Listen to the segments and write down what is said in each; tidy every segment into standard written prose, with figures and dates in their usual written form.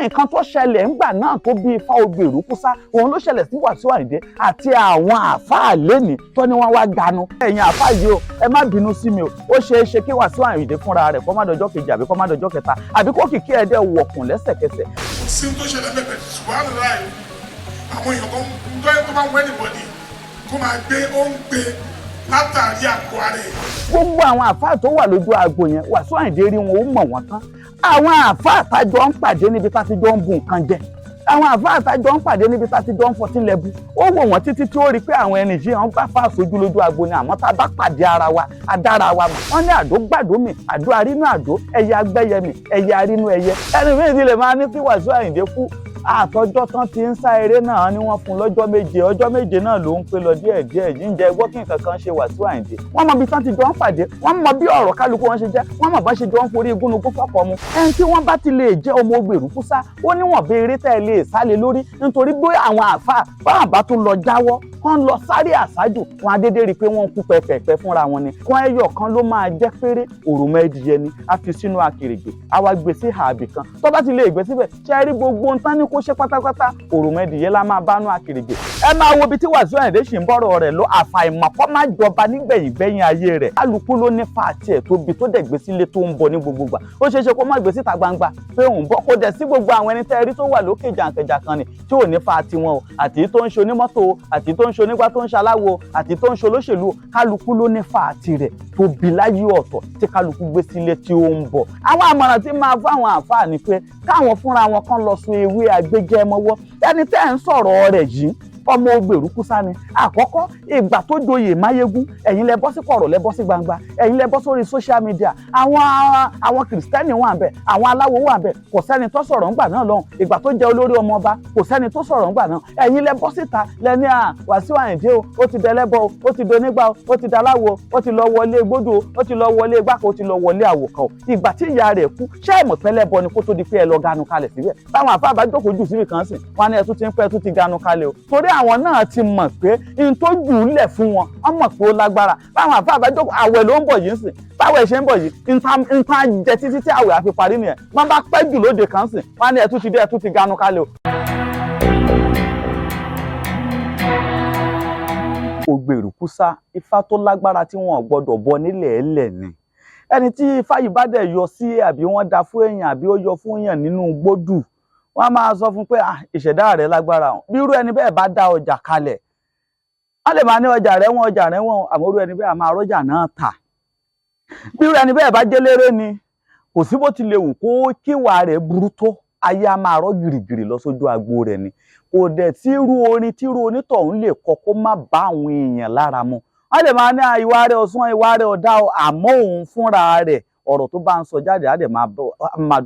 Nǹkan tó ṣẹlẹ̀ ńgbà náà tó bí Ifá Ògbèrúkúsá, òun ló ṣẹlẹ̀ sí Wàsíù Àyìndé àti àwọn àáfàá lẹ́nìí tó ní wọ́n wá ganu. Ẹ̀yin àáfàá yìí o, ẹ má bínú sí mi o. Ó ṣeé ṣe kí Wàsíù Àyìndé fúnra rẹ̀ kó má dọjọ́ kejì, àbí kó má dọjọ́ kẹta, àbí kó kìkì ẹ̀ dẹ̀ wọ̀kùn lẹ́sẹ̀kẹsẹ̀. Kò sí ohun tó ṣẹlẹ̀ bẹ́ẹ̀ bẹ́ẹ̀, ṣùgbọ́n láì àwọn èèyàn kan tó bá ń wẹ́ anybody kó máa gbé, ó ń gbé látàrí àpò ara ẹ̀. Gbogbo àwọn àáfàá tó wà lójú agbo yẹn, Wàsíù Àyìndé rí wọn, ó mọ̀ wọ́n tán. Àwọn àáfàá tájọ ń pàdé níbi tá ti jọ ń bu nǹkan jẹ, àwọn àáfàá tájọ ń pàdé níbi tá ti jọ ń fọtí lẹ́bu, ó wò wọ́n títí tí ó rí pé àwọn ẹni yìí, wọ́n bá fà sójú lójú agbo ni. Àmọ́ tá a bá pàdé ara wa, a dára wa mọ̀. Wọ́n ní àdó gbàdó mi, àdó arínú àdó, ẹyẹ agbẹ́yẹmì, ẹyẹ arínú ẹyẹ. Ẹni míì ti lè máa ní kí Wàsíù Àyìndé kú. Àtọjọ́ tán ti ń sá eré náà ni wọ́n fún lọ́jọ́ 7, ọjọ́ 7 náà ló ń pé lọ díẹ̀ díẹ̀ yìí. Ń jẹ́ gbọ́ kí nǹkan kan ṣe Wàsíù Àyìndé? Wọ́n mọ ibi tán ti jọ ń pàdé, wọ́n mọ bí ọ̀rọ̀ kálukú wọn ṣe jẹ́, wọ́n mọ bá ṣe jọ ń forí igúnnugún fọ́kọ̀ mu. Ẹni tí wọ́n bá ti lè jẹ́ ọmọ Ògbèrúkúsá, ó níwọ̀n bí eré tẹ́ ẹ lè sálé lórí, nítorí bí àwọn àáfàá báwọn bá tún lọ jáwọ́ kán lọ sáré àṣájù wọn, adédé rí i pé wọ́n ń kú pẹpẹpẹ fúnra wọn ni. Kán ẹyọ kan ló máa jẹ́ péré, òròmọ ẹdìyẹ ni a fi sínú akèrègbè, a wá gbé sí ààbì kan. Tó bá ti lè gbé síbẹ̀, ṣe rí gbogbo ohun tán ní kó ṣe pátápátá, òròmọ ẹdìyẹ la máa bá nú akèrègbè. Ẹ máa wo ibi tí Wàsíù Àyìndé ṣì ń bọ̀rọ̀ rẹ̀ lọ. Àfàìmọ̀ kó má jọba nígbẹ̀yìn gbẹ̀yìn ayé rẹ̀. Kálukú ló ní fa àti ẹ̀ tó bi tó dẹ̀ gbé sílé tó ń bọ̀ ní gbogbo gbà. Ó ṣeé ṣe kó má gbé síta gbangba pé òun bọ́. Kó dẹ̀ sí gbogbo àwọn ẹni tẹ́ rí tó wà lókè jàǹkànjàǹkàn ni tí ò ní fa tiwọn o, àti tó ń ṣe onímọ́tò o, àti tó ń ṣe onígbá, tó ń ṣaláwo, àti tó ń ṣe olóṣèlú o. Kálukú ló ní fa tirẹ̀ tó bí láyé ọ̀tọ̀ tí kálukú gbé sílé tí ó ń bọ̀. Àwọn àmọ̀ràn tí máa fún àwọn àǹfààní ni pé káwọn fúnra wọn kan lọ sun ewé agbẹjẹmọwọ́. Ẹni tẹ́ ẹ̀ ń sọ̀rọ̀ rẹ̀ yìí, ọmọ Ògbèrúkúsá ni. Àkọ́kọ́ ìgbà tó joyè máyégún, ẹ̀yin lẹ bọ́ sí kọ̀rọ̀, lẹ bọ́ sí gbangba, ẹ̀yin lẹ bọ́ sórí social media. Àwọn kìrìsìtẹ́nì wà ńbẹ̀, àwọn aláwo wà ńbẹ̀, kò sẹ́ni tó sọ̀rọ̀ ńgbà náà lọ́hùn. Ìgbà tó jẹ́ olórí ọmọ ọba, kò sẹ́ni tó sọ̀rọ̀ ńgbà náà. Ẹ̀yin lẹ bọ́ síta lẹ́ni à Wàsíù Àyìndé o, ó ti dẹlẹ́bọ o, ó ti donígbà o, ó ti daláwo, ó ti lọ wọlé gbódò o, ó ti lọ wọlé igbákan, ó ti lọ wọlé àwòkàn o. Ìgbà tí ìyá rẹ̀ kú, ṣé ẹ̀mọ̀ pẹ́lẹ́bọ ni kó tó di pé ẹ lọ ganu kalẹ̀ síbẹ̀? Táwọn àfáà bá jókòó jù síbì kan sìn wọn ní ẹ tún ti ń pẹ́, tún ti ganu kalẹ̀ o, torí àwọn náà ti mọ̀ pé n tó jù ú lẹ̀ fún wọn, wọ́n mọ̀ pé ó lágbára. Báwọn àfáà bá jókòó, àwẹ̀ ló ń bọ̀ yìí sìn. Báwẹ̀ ṣe ń bọ̀ yìí, n ta jẹ títí tí àwẹ̀ á fi parí nìyẹn. Wọ́n bá pẹ́ jù lóde kan sìn wọn ní ẹ tún ti dé, ẹ tún ti ganu kalẹ̀ o. Ògbèrúkúsá, ifá tó lágbára tí wọn ò gbọdọ̀ bọ nílẹ̀ ẹlẹ̀ ni. Ẹni tí ifá yìí bá dẹ̀ yọ sí, àbí wọ́n da fún èèyàn, àbí ó yọ fún èèyàn nínú gbódù, wọ́n á máa sọ fún pé ìṣẹ̀dá rẹ̀ lágbára. Bí irú ẹni bẹ́ẹ̀ bá dá ọjà kalẹ̀, wọ́n lè máa ní ọjà rẹ̀ wọ́n, ọjà rẹ̀ wọ́n, àmọ́ irú ẹni bẹ́ẹ̀ á máa rọ́jà náà tà. Bí irú ẹni bẹ́ẹ̀ bá jẹ́léré ni, kò sí bó ti lè wù kó kíwà rẹ̀ burú tó, ayé á máa rọ́ gìrìgìrì lọ sójú agbo rẹ̀ ni. Kò dẹ̀ tí irú orin tí irú onítọ̀hún lè kọ kó má bá àwọn èèyàn lára mu. Wọ́n lè máa ní ìwà rẹ̀ ọ̀sán, ìwà rẹ̀ ọ̀dá o, àmọ́ òun fúnra rẹ̀, ọ̀rọ̀ tó bá ń sọ jáde á dẹ̀ máa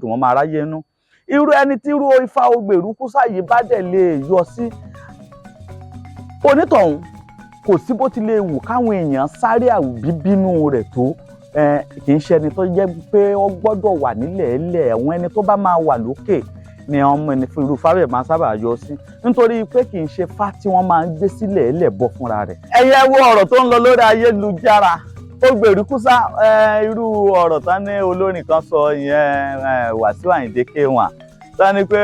dùn wọ́n, máa ráyé nú. Irú ẹni tí irú ifá Ògbèrúkúsá yìí bá dẹ̀ lè yọ sí onítọ̀hún, kò sí bó ti lè wù káwọn èèyàn sáré àbíbínú rẹ̀ tó, kì í ṣe ẹni tó jẹ́ pé ó gbọ́dọ̀ wà nílẹ̀ ẹlẹ̀. Àwọn ẹni tó bá máa wà lókè ni ọmọ ẹni fún irú fábẹ̀ máa sábà yọ sí, nítorí pé kì í ṣe fá tí wọ́n máa ń gbé sílẹ̀ ẹlẹ̀ bọ́ fúnra rẹ̀. Ẹ̀yin ẹ wo ọ̀rọ̀ tó ń lọ lórí ayélujára, Ògbèrúkúsá, irú ọ̀rọ̀ tán ní olórin kan sọ ìyẹn, Wàsíù Àyìndé K1, tán ní pé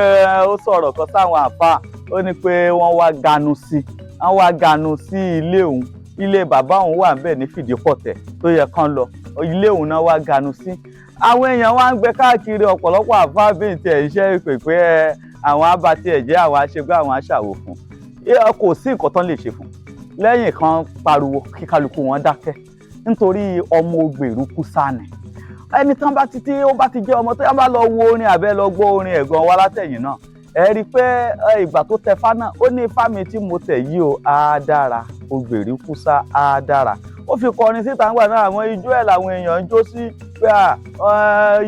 ó sọ̀rọ̀ kan sáwọn àfáà, ó ní pé wọ́n wá ganu sí, wọ́n wá ganu sí ilé òun. Ilé bàbá òun wà níbẹ̀ ní Fìdípọ̀tẹ̀ tó yẹ kán lọ, ilé òun náà wá ganu sí. Àwọn èèyàn wá ń gbé káàkiri, ọ̀pọ̀lọpọ̀ àfáà bíi tiẹ̀ iṣẹ́ ìpè pé àwọn abatí ẹ̀jẹ̀, àwọn aṣegbé, àwọn aṣàwò fún. Kò sí nǹkan tán lè ṣe fún lẹ́yìn kan pariwo kí kálukú wọn dákẹ́, nítorí ọmọ Ògbèrúkúsá ni. Ẹni tán bá ti tí ó bá ti jẹ́ ọmọ tó yá, bá lọ wo orin àbẹ́ lọ gbọ́ orin ẹ̀gbọ́n wa látẹ̀yìn náà, ẹ rí i pé ìgbà tó tẹ fá náà, ó ní ifá mi tí mo tẹ̀ yìí o, á dára, Ògbèrúkúsá á dára. Ó fi kọrin síta ńgbà náà. Àwọn ijó ẹ̀ làwọn èèyàn ń jó sí pé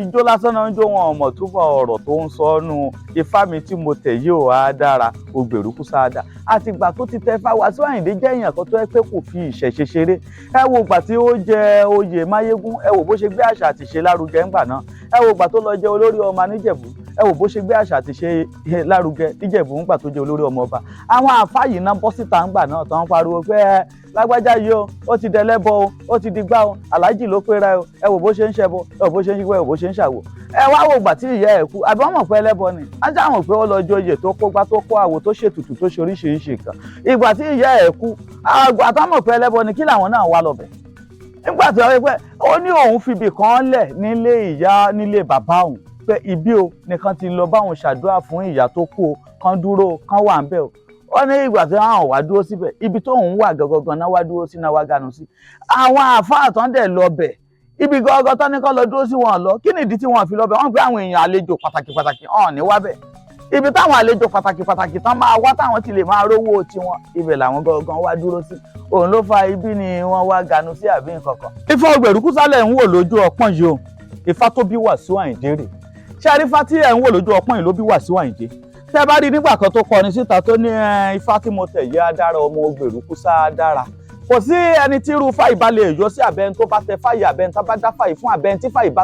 ijó lásán náà ń jó, wọn ọmọ túbọ̀ ọ̀rọ̀ tó ń sọ nù. Ifá mi tí mo tẹ̀ yìí o, á dára, Ògbèrúkúsá á dára. Àtìgbà tó ti tẹ fá, Wàsíù Àyìndé jẹ́ èèyàn kan tó yẹ pé kò fi ìṣẹ̀ṣe ṣeré. Ẹ wo ìgbà tí ó jẹ oyè máyégún, ẹ wo bó ṣe gbé àṣà àtìṣe lárugẹ ńgbà náà. Ẹ wo ìgbà tó lọ jẹ olórí ọmọ Níjẹ̀bú, ẹ Ẹ wò bó ṣe gbé àṣà àti ṣe lárugẹ níjẹ̀bú ńgbà tó jẹ́ olórí ọmọ ọba. Àwọn àáfàá yìí náà bọ́ síta ńgbà náà tó ń pariwo pé ẹ lágbájá yìí o, ó ti dẹlẹ́bọ o, ó ti digbá o, aláàjì ló pera o, ẹ wò bó ṣe ń ṣẹbọ, ẹ wò bó ṣe ń ṣíwọ́, ẹ wò bó ṣe ń ṣàwò. Ẹ wá wò gbà tí ìyá ẹ kú, àbí wọ́n mọ̀ pé ẹlẹ́bọ ni? Á já mọ̀ pé ó lọ joyè, tó kógbá, tó kó àwò, tó ṣètùtù, tó ṣe oríṣiríṣi nǹkan. Ìgbà tí ìyá ẹ kú, àgbà tó mọ̀ pé ẹlẹ́bọ ni, kí làwọn náà wá lọ bẹ̀? Nígbà tí wọ́n pẹ́ ó ní òun fibì kan lẹ̀ nílé ìyá, nílé bàbá òun, pé ibi o nìkan ti lọ báwọn ṣàdúrà fún ìyá tó kú o, kan dúró, kan wà ń bẹ̀ o. Ó ní ìgbà tí àwọn wá dúró síbẹ̀, ibi tó ń wà gangan náà wá dúró sí, náà wá ganu sí. Àwọn àáfàá tán dẹ̀ lọ bẹ̀, ibi gangan tán ní kán lọ dúró sí, wọn lọ. Kí nìdí tí wọn fi lọ bẹ̀? Wọ́n gbé àwọn èèyàn àlejò pàtàkì pàtàkì hàn ní wá bẹ̀. Ibi táwọn àlejò pàtàkì pàtàkì tán máa wá, táwọn ti lè máa rówó tiwọn, ibẹ̀ làwọn gangan wá dúró sí. Òun ló fa ibi ni wọ́n wá ganu sí àbí nǹkan kan. Ifá Ògbèrúkúsálẹ̀ ń wò lójú ọpọ́n yìí o. Ifá tó bí Wàsíù Àyìndé rè. Ṣé àrífá tí ẹ̀ ń wò lójú ọpọ́n yìí ló bí Wàsíù Àyìndé? Tẹ́ bá rí nígbà kan tó kọrin síta tó ní ifá tí mo tẹ̀ yé á dára, ọmọ Ògbèrúkúsá á dára. Kò sí ẹni tí irú fáì bá lè yọ sí, abẹ́ni tó bá tẹ fáì, abẹ́ni tó bá dá fáì fún, abẹ́ni tí fáì bá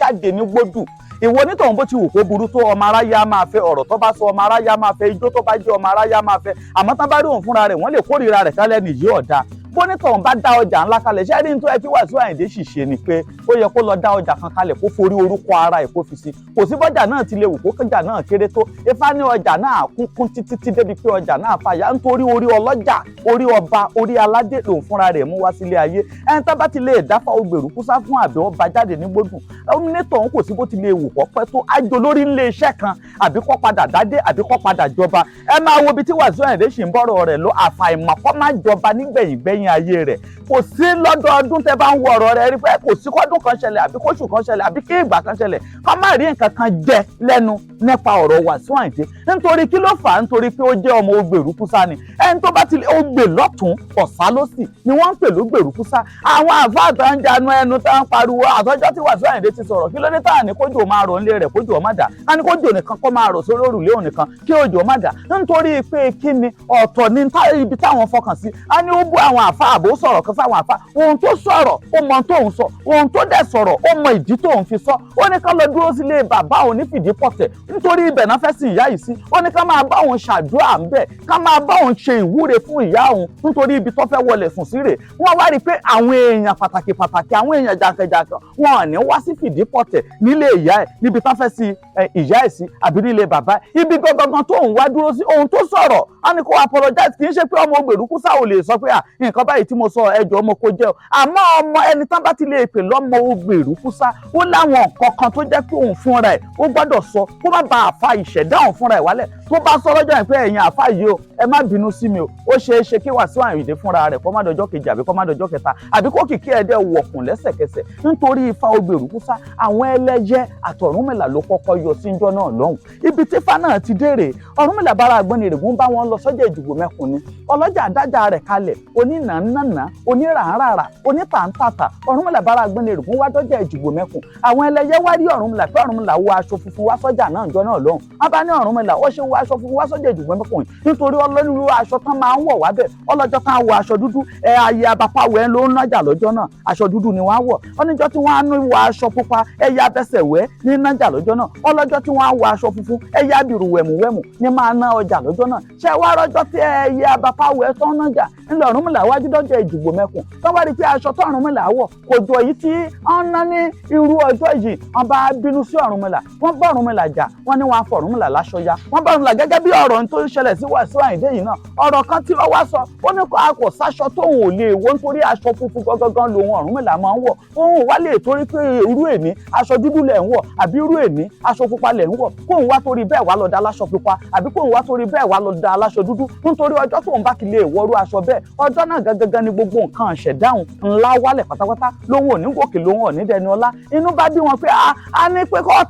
jáde ní gbódù. Ìwọ onítọ̀hún, bó ti wù kó burú tó, ọmọ aráyé á máa fẹ́. Ọ̀rọ̀ tó bá sọ, ọmọ aráyé á máa fẹ́. Ijó tó bá jẹ́, ọmọ aráyé á máa fẹ́. Àmọ́ tán bá rí òun fúnra rẹ̀, wọ́n lè kórìíra rẹ̀ kálẹ̀ nìyí ọ̀dà. Bónítọ̀hún bá dá ọjà ńlá kalẹ̀, ṣé rí nítorí kí Wàsíù Àyìndé sì ṣe ni pé ó yẹ kó lọ dá ọjà kan kalẹ̀, kó forí orúkọ ara ẹ̀ kó fi sí. Kò sí bọ́jà náà ti lè wù kó kọjá náà kéré tó, Ifá ní ọjà náà kún títí tí débi pé ọjà náà fàyà, nítorí orí ọlọ́jà, orí ọba, orí aládé lòun fúnra rẹ̀ mú wá sílé ayé. Ẹni tá bá ti lè dáfà Ògbèrúkúsá fún àbí ọba jáde ní gbódùn onítọ̀hún, kò sí bó ti lè wù kó pẹ́ tó, ájò lórí ilé iṣẹ́ kan, àbí kó padà dádé, àbí kó padà jọba. Ẹ máa wo ibi tí Wàsíù Àyìndé sì ń bọ̀rọ̀ rẹ̀ lọ. Àfàìmọ̀ kó má jọba nígbẹ̀yìngbẹ̀yìn ayé rẹ̀. Kò sí lọ́dọọdún tẹ́ bá ń wo ọ̀rọ̀ rẹ̀ rí pé kò sí kọ́dún kan ṣẹlẹ̀, àbí kóṣù kan ṣẹlẹ̀, àbí kí ìgbà kan ṣẹlẹ̀, kó má rí nǹkan kan jẹ lẹ́nu nípa ọ̀rọ̀ Wàsíù Àyìndé. Nítorí kí ló fà á? Nítorí pé ó jẹ́ ọmọ Ògbèrúkúsá ni. Ẹni tó bá ti ó gbè lọ́tún, ọ̀sá lọ́sì ni wọ́n ń pè lÓgbèrúkúsá. Àwọn àfáà tó ń janu ẹnu tó ń pariwo àtọ́jọ́ tí Wàsíù Àyìndé ti sọ̀rọ̀, kí ló dé táà ní kójò máa rọ̀ nílé rẹ̀, kójò má dà á, ní kójò nìkan kó máa rọ̀ sórí òrùlé òun nìkan, kí òjò má dà? Nítorí pé kí ni? Ọ̀tọ̀ ní ibi táwọn fọkàn sí. A ní ó bú àwọn àfáà, àbò sọ̀rọ̀ kan sáwọn àfáà. Ohun tó sọ̀rọ̀, ó mọ tóun sọ. Ohun tó dẹ̀ sọ̀rọ̀, ó mọ ìdí tóun fi sọ. Ó ní ká lọ dúró sílé bàbá òun ní fìdí pọ̀tẹ̀, nítorí ibẹ̀ náà fẹ́ sin ìyá yìí sí. Ó ní ká máa bá òun ṣàdúrà ńbẹ̀, ká máa bá òun ṣe ìwúre fún ìyá òun, nítorí ibi tó fẹ́ wọlé sùn sí rè. Wọ́n wá rí i pé àwọn èèyàn pàtàkì pàtàkì, àwọn èèyàn jàǹkànjàǹkàn, wọn ò ní wá sí fìdí pọ̀tẹ̀ nílé ìyá ẹ̀, níbi tó fẹ́ sin ìyá ẹ̀ sí, àbí nílé bàbá ẹ̀, ibi gangan tó ń wá dúró sí. Ohun tó sọ̀rọ̀ á ní kó apologize. Kì í ṣe pé ọmọ Ògbèrúkúsá ò lè sọ pé à nǹkan báyìí tí mo sọ, ẹjọ́ ọmọ kò jẹ́ o. Àmọ́ ọmọ ẹni tán bá ti lè pè lọ́mọ Ògbèrúkúsá, ó láwọn nǹkan kan tó jẹ́ pé òun fúnra ẹ̀ ó gbọ́dọ̀ sọ, kó má bàa fa ìṣẹ̀dá òun fúnra ẹ̀ wálẹ̀. Tó bá sọ lọ́jọ́ yẹn pé ẹ̀yin àfa yìí o, ẹ má bínú sí mi o, ó ṣeé ṣe kí Wàsíù Àyìndé fúnra rẹ̀ kó má dọjọ́ kejì, àbí kó má dọjọ́ kẹta, àbí kó kìkì ẹ̀ dẹ̀ wọ̀kùn lẹ́sẹ̀kẹsẹ̀. Nítorí Ifá Ògbèrúkúsá, àwọn ẹlẹ́yẹ àtọ̀rúnmìlà ló kọ́kọ́ yọ síjọ́ náà lọ́hùn. Ibi tí ifá náà ti dèrè, Ọ̀rúnmìlà bára àgbọn ní ìrègùn bá wọn lọ sọ́jà Èjìgbò mẹ́kùn ni. Ọlọ́jà dájà rẹ̀ kalẹ̀, onínàánànà, oníràáràrà, onítàntàtà. Ọ̀rúnmìlà bára àgbọn ní ìrègùn wá dọ́jà Èjìgbò mẹ́kùn. Àwọn ẹlẹ́yẹ wá rí Ọ̀rúnmìlà pé Ọ̀rúnmìlà wọ aṣọ funfun wá sọ́jà náà jọ náà lọ́hùn. Wọ́n bá ní Ọ̀rúnmìlà ó ṣe wọ aṣọ funfun wá sọ́jà Èjìgbò mẹ́kùn yìí, nítorí ọlọ́nirú aṣọ tán máa ń wọ̀ wá bẹ̀. Ọlọ́jọ́ tán wọ aṣọ dúdú, ẹ ayé abapáwẹ̀ ló ń nájà lọ́jọ́ náà, aṣọ dúdú ni wọ́n á wọ̀. Ọníjọ́ tí wọ́n á wọ aṣọ pupa, ẹyẹ abẹsẹ̀wẹ́ ní nájà lọ́jọ́ náà. Ọlọ́jọ́ tí wọ́n á wọ aṣọ funfun, ẹyẹ abìrù wẹ̀mùwẹ̀mù ní máa ná ọjà lọ́jọ́ náà. Ṣé wàá rọ́jọ́ tí ẹyẹ abapáwẹ̀ tán nájà ńlọ Ọ̀rúnmìlà wájú dọ́jà Èjìgbò mẹ́kùn, tán wá rí pé aṣọ tó Ọ̀rúnmìlà wọ̀ kò jọ èyí tí wọ́n ná ní irú ọjọ́ yìí, wọ́n bá bínú sí Ọ̀rúnmìlà, wọ́n bá Ọ̀rúnmìlà jà. Wọ́n ní wọ́n á fọ Ọ̀rúnmìlà láṣọ ya. Wọ́n bá Ọ̀rúnmìlà gẹ́gẹ́ bí ọ̀rọ̀ tó ń ṣẹlẹ̀ sí Wàsíù Àyìndé yìí náà. Ọ̀rọ̀ kan tí wọ́n wá sọ, ó ní kó a kò sáṣọ tóun ò lè wọ̀, nítorí aṣọ funfun gangan lòun Ọ̀rúnmìlà máa ń wọ̀. Òun wá lè torí pé irú èní aṣọ dúdú lẹ̀ ń wọ̀, àbí irú èní aṣọ pupa lẹ̀ ń wọ̀, kóun wá torí bẹ́ẹ̀ wá lọ da aláṣọ pupa, àbí kóun wá torí bẹ́ẹ̀ wá lọ da aláṣọ dúdú. Nítorí ọjọ́ tóun bá ti lè wọrú aṣọ bẹ́ẹ̀, ọjọ́ náà gangan ni gbogbo nǹkan ṣẹ̀dáhùn ńlá wálẹ̀ pátápátá, lóhun ò ní gòkè, lóhun ò ní dẹni ọlá. Inú bá bí wọn pé a ní pé kọ́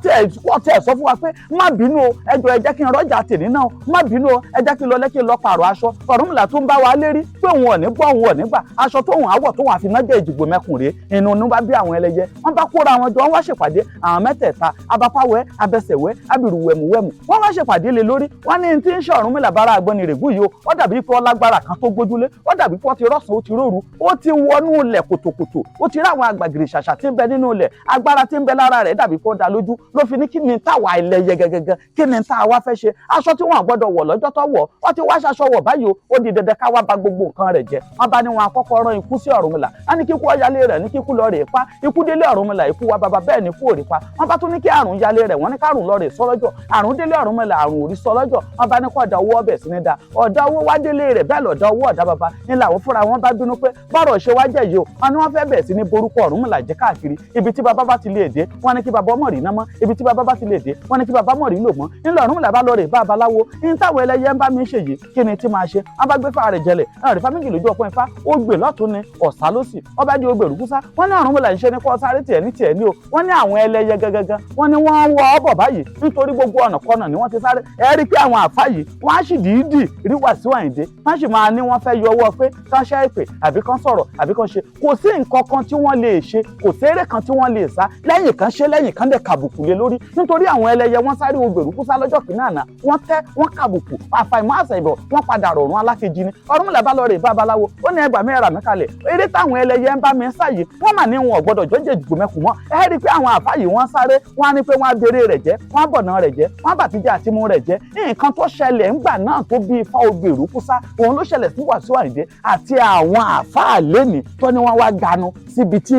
tẹ̀ sọ fún wa pé má bínú o, ẹ jọ̀ọ́, ẹ jẹ́ kí n rọ́jà tèmi náà, má bínú o, ẹ jẹ́ kí n lọ lẹ́kí lọ pààrọ̀ aṣọ. Ọ̀rúnmìlà tó ń bá wa lérí pé òun ò ní gbọ́, òun ò ní gbà, aṣọ tóun àwọ̀ tóun àfi nájà Èjìgbò mẹ́kùn rèé. Inú bá bí àwọn ẹlẹ́yẹ, wọ́n bá kóra wọn jọ, wọ́n wá ṣèpàdé. Àwọn mẹ́tẹ̀ẹ̀ta, abapáwẹ́, abẹsẹ̀wẹ́, abìrù wẹ̀mùwẹ̀mù, wọ́n wá ṣèpàdé lé lórí. Wọ́n ní tí ń ṣe Ọ̀rúnmìlà bára àgbọn. Àgbọnnì Ìrègùn yìí o, ó dàbí pé ó lágbára kan tó gbójúlé, ó dàbí pé ó ti rọ́sàn, ó ti róru, ó ti wọnú ilẹ̀ kòtòkòtò, ó ti rí àwọn àgbàgìrì ṣàṣà tí ń bẹ nínú ilẹ̀. Agbára tí ń bẹ lára rẹ̀ dàbí pé ó dá lójú ló fi ní kí ni táwa ẹlẹ́yẹ gẹ́gẹ́gẹ́, kí ni tá a wá fẹ́ ṣe? Aṣọ tí wọ́n gbọ́dọ̀ wọ̀ lọ́jọ́ tó wọ̀, ó ti wá ṣaṣọ wọ̀ báyìí o, ó di dandan ká wá ba gbogbo nǹkan rẹ̀ jẹ́. Wọ́n bá ní wọn àkọ́kọ́ rán ikú sí Ọ̀rúnmìlà. Á ní kíkú ọ̀yálé rẹ̀, ní kíkú lọ rè pa. Ikú délé Ọ̀rúnmìlà, ikú wa bàbá bẹ́ẹ̀ ni kú òrì pa. Wọ́n bá tún ní kí àrùn yálé rẹ̀, wọ́n ní kárùn lọ rè sọ́lọ́jọ́. Àrùn délé Ọ̀rúnmìlà, àrùn òrí sọ́lọ́jọ́. Wọ́n bá ní kọ́ ọ̀dà owó ọbẹ̀ sí ní da ọ̀dà owó wá délé rẹ̀, bẹ́ẹ̀ lọ̀dà owó ọ̀dà bàbá ní làwọn fúnra wọn bá bínú pé bọ́rọ̀ ṣe wá jẹ́ yìí o. Wọ́n ní wọ́n fẹ́ bẹ̀ sí ní borúkọ Ọ̀rúnmìlà jẹ́ káàkiri. Ibi tí bàbá bá ti lè dé, wọ́n ní kí bàbá ọmọ rí iná mọ́. Ibi tí bàbá bá ti lè dé, wọ́n ní kí bàbá mọ̀ rí lò mọ́. Ńlọ Ọ̀rúnmìlà bá lọ rè bá babaláwo ní táwọn ẹlẹ́yẹ ń bá mi ṣe yìí, kí ni tí máa ṣe? Wọ́n bá gbé fáà rẹ̀ jẹlẹ̀ náà rí fámìlì lójú ọpọ́n ifá, ó gbè lọ́tún ni ọ̀sá ló sì, wọ́n bá di ogbè rúkúsá. Wọ́n ní Ọ̀rúnmìlà ń ṣe ní kọ́ sáré tiẹ̀ ní tiẹ̀ ní o. Wọ́n ní àwọn ẹlẹ́yẹ gẹ́gẹ́gẹ́, wọ́n ní wọ́n ń wọ ọ́ bọ̀ báyìí, nítorí gbogbo ọ̀nà kọ́nà ni wọ́n ti sáré. Ẹ rí i pé àwọn àfá yìí, wọ́n á sì dìídì rí Wàsíù Àyìndé, wọ́n sì máa ní wọ́n fẹ́ yọ ọwọ́ pé kán ṣẹ́ ìpè àbí kán sọ̀rọ̀ àbí kán ṣe. Kò sí nǹkan kan tí wọ́n lè ṣe, kò séré kan tí wọ́n lè sá lẹ́yìn kan ṣe lẹ́yìn kan dẹ̀ kàbùkù lé lórí, nítorí àwọn ẹlẹ́yẹ wọ́n sáré ògbèrú kúsá lọ́jọ́ kìíní àná, wọ́n tẹ́ wọ́n kàbùkù. Àfàìmọ̀ àṣà ìbọ̀ wọ́n padà rọ̀rùn alákejì ni. Ọ̀rúnmìlà bá lọ rè babaláwo, ó ní ẹgbàá mẹ́ra mi kalẹ̀, eré táwọn ẹlẹ́yẹ ń bá mi sá yìí, wọ́n mà ní wọn ò gbọ́dọ̀ jọ́jẹ́ jùgbọ́mẹ́kù mọ́. Ẹ rí i pé àwọn àfá yìí, wọ́n sáré, wọ́n á ní pé wọ́n á bèrè rẹ̀ jẹ́, wọ́n á bọ̀nà rẹ̀ jẹ́, wọ́n á bàtijọ́ àtimú rẹ̀ jẹ́. Nǹkan tó ṣẹlẹ̀ ńgbà náà tó bí ifá ògbèrú kúsá, òun ló ṣẹlẹ̀ sí Wàsíù Àyìndé àti àwọn àfáà lẹ́nìí tó ní wọ́n wá ganu síbi tí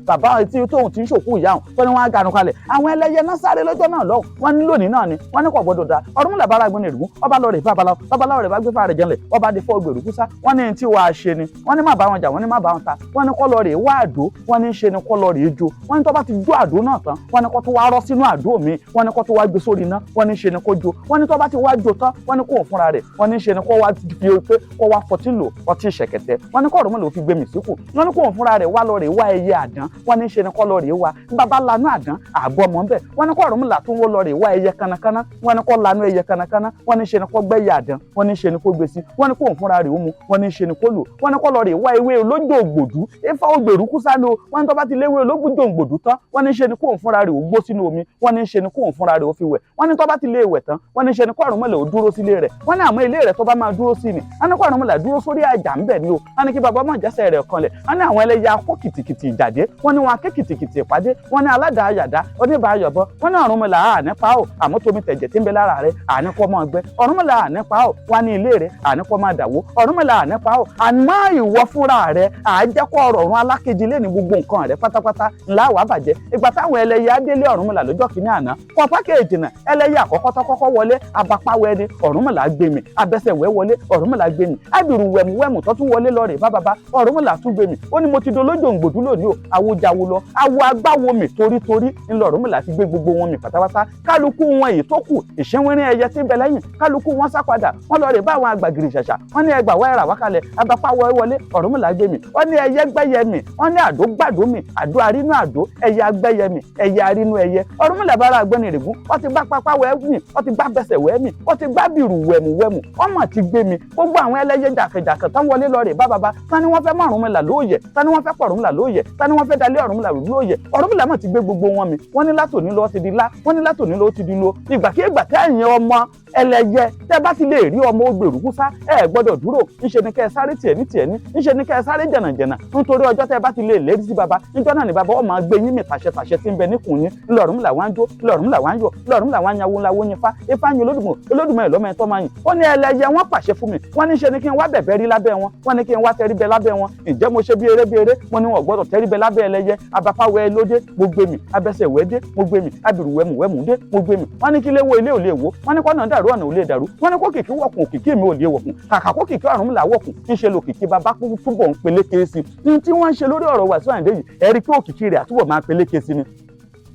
bàbá tí tóun ti ń ṣòkú ìyá òun, tó ní wọ́n á ganu kalẹ̀. Àwọn ẹlẹ́yẹ náà sáré lọ́jọ́ náà lọ́hùn, wọ́n ní lónìí náà ni wọ́n ní kò gbọ́dọ̀ da. Ọ̀rúnmìlà bára gbọ́n èrùgún, ọba lọ rè babaláwo, babaláwo rẹ̀ bá gbé fáre jẹlẹ̀, ọba dé fọ́ ògbèrú kúsá. Wọ́n ní tí wàá ṣe ni wọ́n ní má bá wọn jà, wọ́n ní má bá wọn ta, wọ́n ní kọ́ lọ rè wá àdó, wọ́n ní ṣe ni kọ́ lọ rè jó. Wọ́n ní tó bá ti jó àdó náà tán, wọ́n ní kó tó wá rọ́ sínú àdó mi, wọ́n ní kó tó wá gbé sórí iná, wọ́n ní ṣe ni kó jó. Wọ́n ní tó bá ti wá jó tán, wọ́n ní kó fúnra rẹ̀, wọ́n ní ṣe ni kó wá fi pé kó wá fọtí lò ọtí ṣẹ̀kẹ̀tẹ̀, wọ́n ní kó ọ̀rọ̀ mọ́lẹ̀ ó fi gbé mi síkù. Wọ́n ní kó fúnra rẹ̀ wá lọ rè wá ẹyẹ àdán, wọ́n ní ṣe ni kó lọ rè wá bàbá lanú àdán àbọ̀ mọ́ bẹ́ẹ̀. Wọ́n ní kó ọ̀rọ̀ mọ́lẹ̀ tó ń wọ́ lọ rè wá ẹyẹ kanakana, wọ́n ní kó lanú ẹyẹ kanakana, wọ́n ní ṣe ni kó gbẹ́yẹ àdán, wọ́n ní ṣe ni kó gbé sí, wọ́n ní kó fúnra rẹ̀ ó mu, wọ́n ní ṣe ni kó lò. Wọ́n ní kó lọ rè wá ewé olójó ògbòdú, ifá ògbèrú kúsá ni o. Wọ́n ní tó bá ti léwé olójó ògbòdú tán, wọ́n ní ṣe ni kó fúnra rẹ̀ ó gbó sínú omi, wọ́n ní ṣe ni kó fúnra rẹ̀ ó fi wẹ̀. Wọ́n ní tó bá ti lé wẹ̀ tán, wọ́n ní ṣe ni kó Ọ̀rúnmìlà ó dúró sílé rẹ̀. Wọ́n ní àmọ́ ilé rẹ̀ tó bá máa dúró sí ni, wọ́n ní kó Ọ̀rúnmìlà dúró sórí àjà ńbẹ̀ ni o. Wọ́n ní kí bàbá ọmọ ìjẹsẹ̀ rẹ̀ kanlẹ̀. Wọ́n ní àwọn ẹlẹ́yà akó kìtìkìtì ìjàdé, wọ́n ní wọn aké kìtìkìtì ìpàdé, wọ́n ní aládàá àyàdá oníbàáyọ̀bọ. Wọ́n ní Ọ̀rúnmìlà àní pa ó, àmọ́ tómi tẹ̀jẹ̀ tí ń bẹ lára rẹ̀ àní kọ́ máa gbẹ. Ọ̀rúnmìlà àní pa ó, wọ́n ní ilé rẹ̀ àní kọ́ máa dàwó. Ọ̀rúnmìlà àní pa ó, àmọ́ ìwọ fúnra rẹ̀ àjẹkọ̀ ọ̀rọ̀ ọ̀run alákejì lé ní gbogbo nǹkan rẹ̀ pátápátá ńlá wàá bàjẹ́. Ìgbà táwọn ẹlẹ́yẹ adélé Ọ̀rúnmìlà lọ́jọ́ kìíní àná kọpá kejìnà, ẹlẹ́yẹ àkọ́kọ́ tó kọ́kọ́ wọlé, abapáwẹ́ ni, Ọ̀rúnmìlà gbé mi. Abẹ́sẹ̀wẹ́ wọlé, Ọ̀rúnmìlà gbé mi. Ábìrù wẹ̀mùwẹ̀mù tó tún wọlé lọ rè bá bàbá, Ọ̀rúnmìlà tún gbé mi. Ó ní mo ti dolójó òǹgbòdú lónìí o, àwòjáwo lọ awo agbáwo mi torítorí ńlọ. Ọ̀rúnmìlà ti gbé gbogbo wọn mi pátápátá. Kálukú wọn èyí tó kù, ìṣínwínrín ẹyẹ tí ń bẹ lẹ́yìn, kálukú wọn sá padà, wọn lọ rè bá àwọn àgbàgìrì ṣàṣà. Wọn ní ẹgbà wá ẹrà wákalẹ̀, abapáwọ wọlé, Ọ̀rúnmìlà gbé mi. Wọn ní ẹyẹ gbẹ́yẹ mi, wọn ní àdó gbàdó mi, àdó arínú àdó, ẹyẹ agbẹ́yẹ mi, ẹyẹ arínú ẹyẹ. Ọ̀rúnmìlà bára àgbọ̀nì règún, wọ́n ti gbá pápá wẹ́ mi, wọ́n ti gbá bẹsẹ̀ wẹ́ mi, wọ́n ti gbá bìrù wẹ̀mùwẹ̀mù, wọ́n mà ti gbé mi. Gbogbo àwọn ẹlẹ́yẹ jàkẹjàkẹ tán wọlé lọ rè bá bàbá, tán ni wọ́n fẹ́ mọ́ Ọ̀rúnmìlà lóòyẹ̀, tán ni wọ́n fẹ́ pọ̀ Ọ̀rúnmìlà lóòyẹ̀, tán ni wọ́n fẹ́ dalé Ọ̀rúnmìlà lóòyẹ̀, Ọ̀rúnmìlà mà ti gbé gbogbo wọn mi. Wọ́n ní látòní lọ ti di lá, wọ́n ní látòní lọ ti di lo. Ìgbàkigbà tẹ́yìn ọmọ ẹlẹ́yẹ tẹ́ bá ti lè rí ọmọ ògbèrú kúsá, ẹ gbọ́dọ̀ dúró, ńṣe ni kẹ́ ẹ sáré tiẹ̀ ní tiẹ̀ ní, ńṣe ni kẹ́ ẹ sáré jẹ̀nàjẹ̀nà, nítorí ọjọ́ tẹ́ bá ti lè lérí sí baba, níjọ́ náà ni baba ọmọ gbé yín mi tàṣẹ tàṣẹ tí ń bẹ níkùn yín. Ńlọrọ̀mìlà wá ń jó, ńlọrọ̀mìlà wá ń yọ̀, ńlọrọ̀mìlà wá ń yàwó ńláwó yín fa ifá yín Olódùmarè, Olódùmarè lọ́mọ ẹ̀ tọ́ máa yìn. Ó ní ẹlẹ́yẹ wọ́n pàṣẹ fún mi, wọ́n ní ṣe ni kí n wá bẹ̀bẹ̀ rí lábẹ́ wọn, wọ́n ní kí n wá tẹríbẹ lábẹ́ wọn. Ǹjẹ́ mo ṣe bí eré bí eré? Mo ní wọn gbọ́dọ̀ tẹríbẹ lábẹ́ ẹlẹ́yẹ. Abapáwẹ́ lóde, mo gbé mi. Abẹsẹ̀wẹ́ dé, mo gbé mi. Abìrù wẹ̀mùwẹ̀mù dé, mo gbé mi. Wọ́n ní kí léwo ilé ò lè wó, wọ́n ní kọ́nà dàrú, ọ̀nà ò lè dàrú, wọ́n ní kó kìkì wọ̀kùn, òkìkí mi ò lè wọ̀kùn. Kàkà kó kìkì Ọ̀rúnmìlà wọ̀kùn, ńṣe lòkìkí bàbá túbọ̀ ń peléke sí i. Ní tí wọ́n ń ṣe lórí ọ̀rọ̀ Wàsíù Àyìndé yìí, ẹ̀rí pé òkìkí rẹ̀ àtúbọ̀ máa peléke sí ni,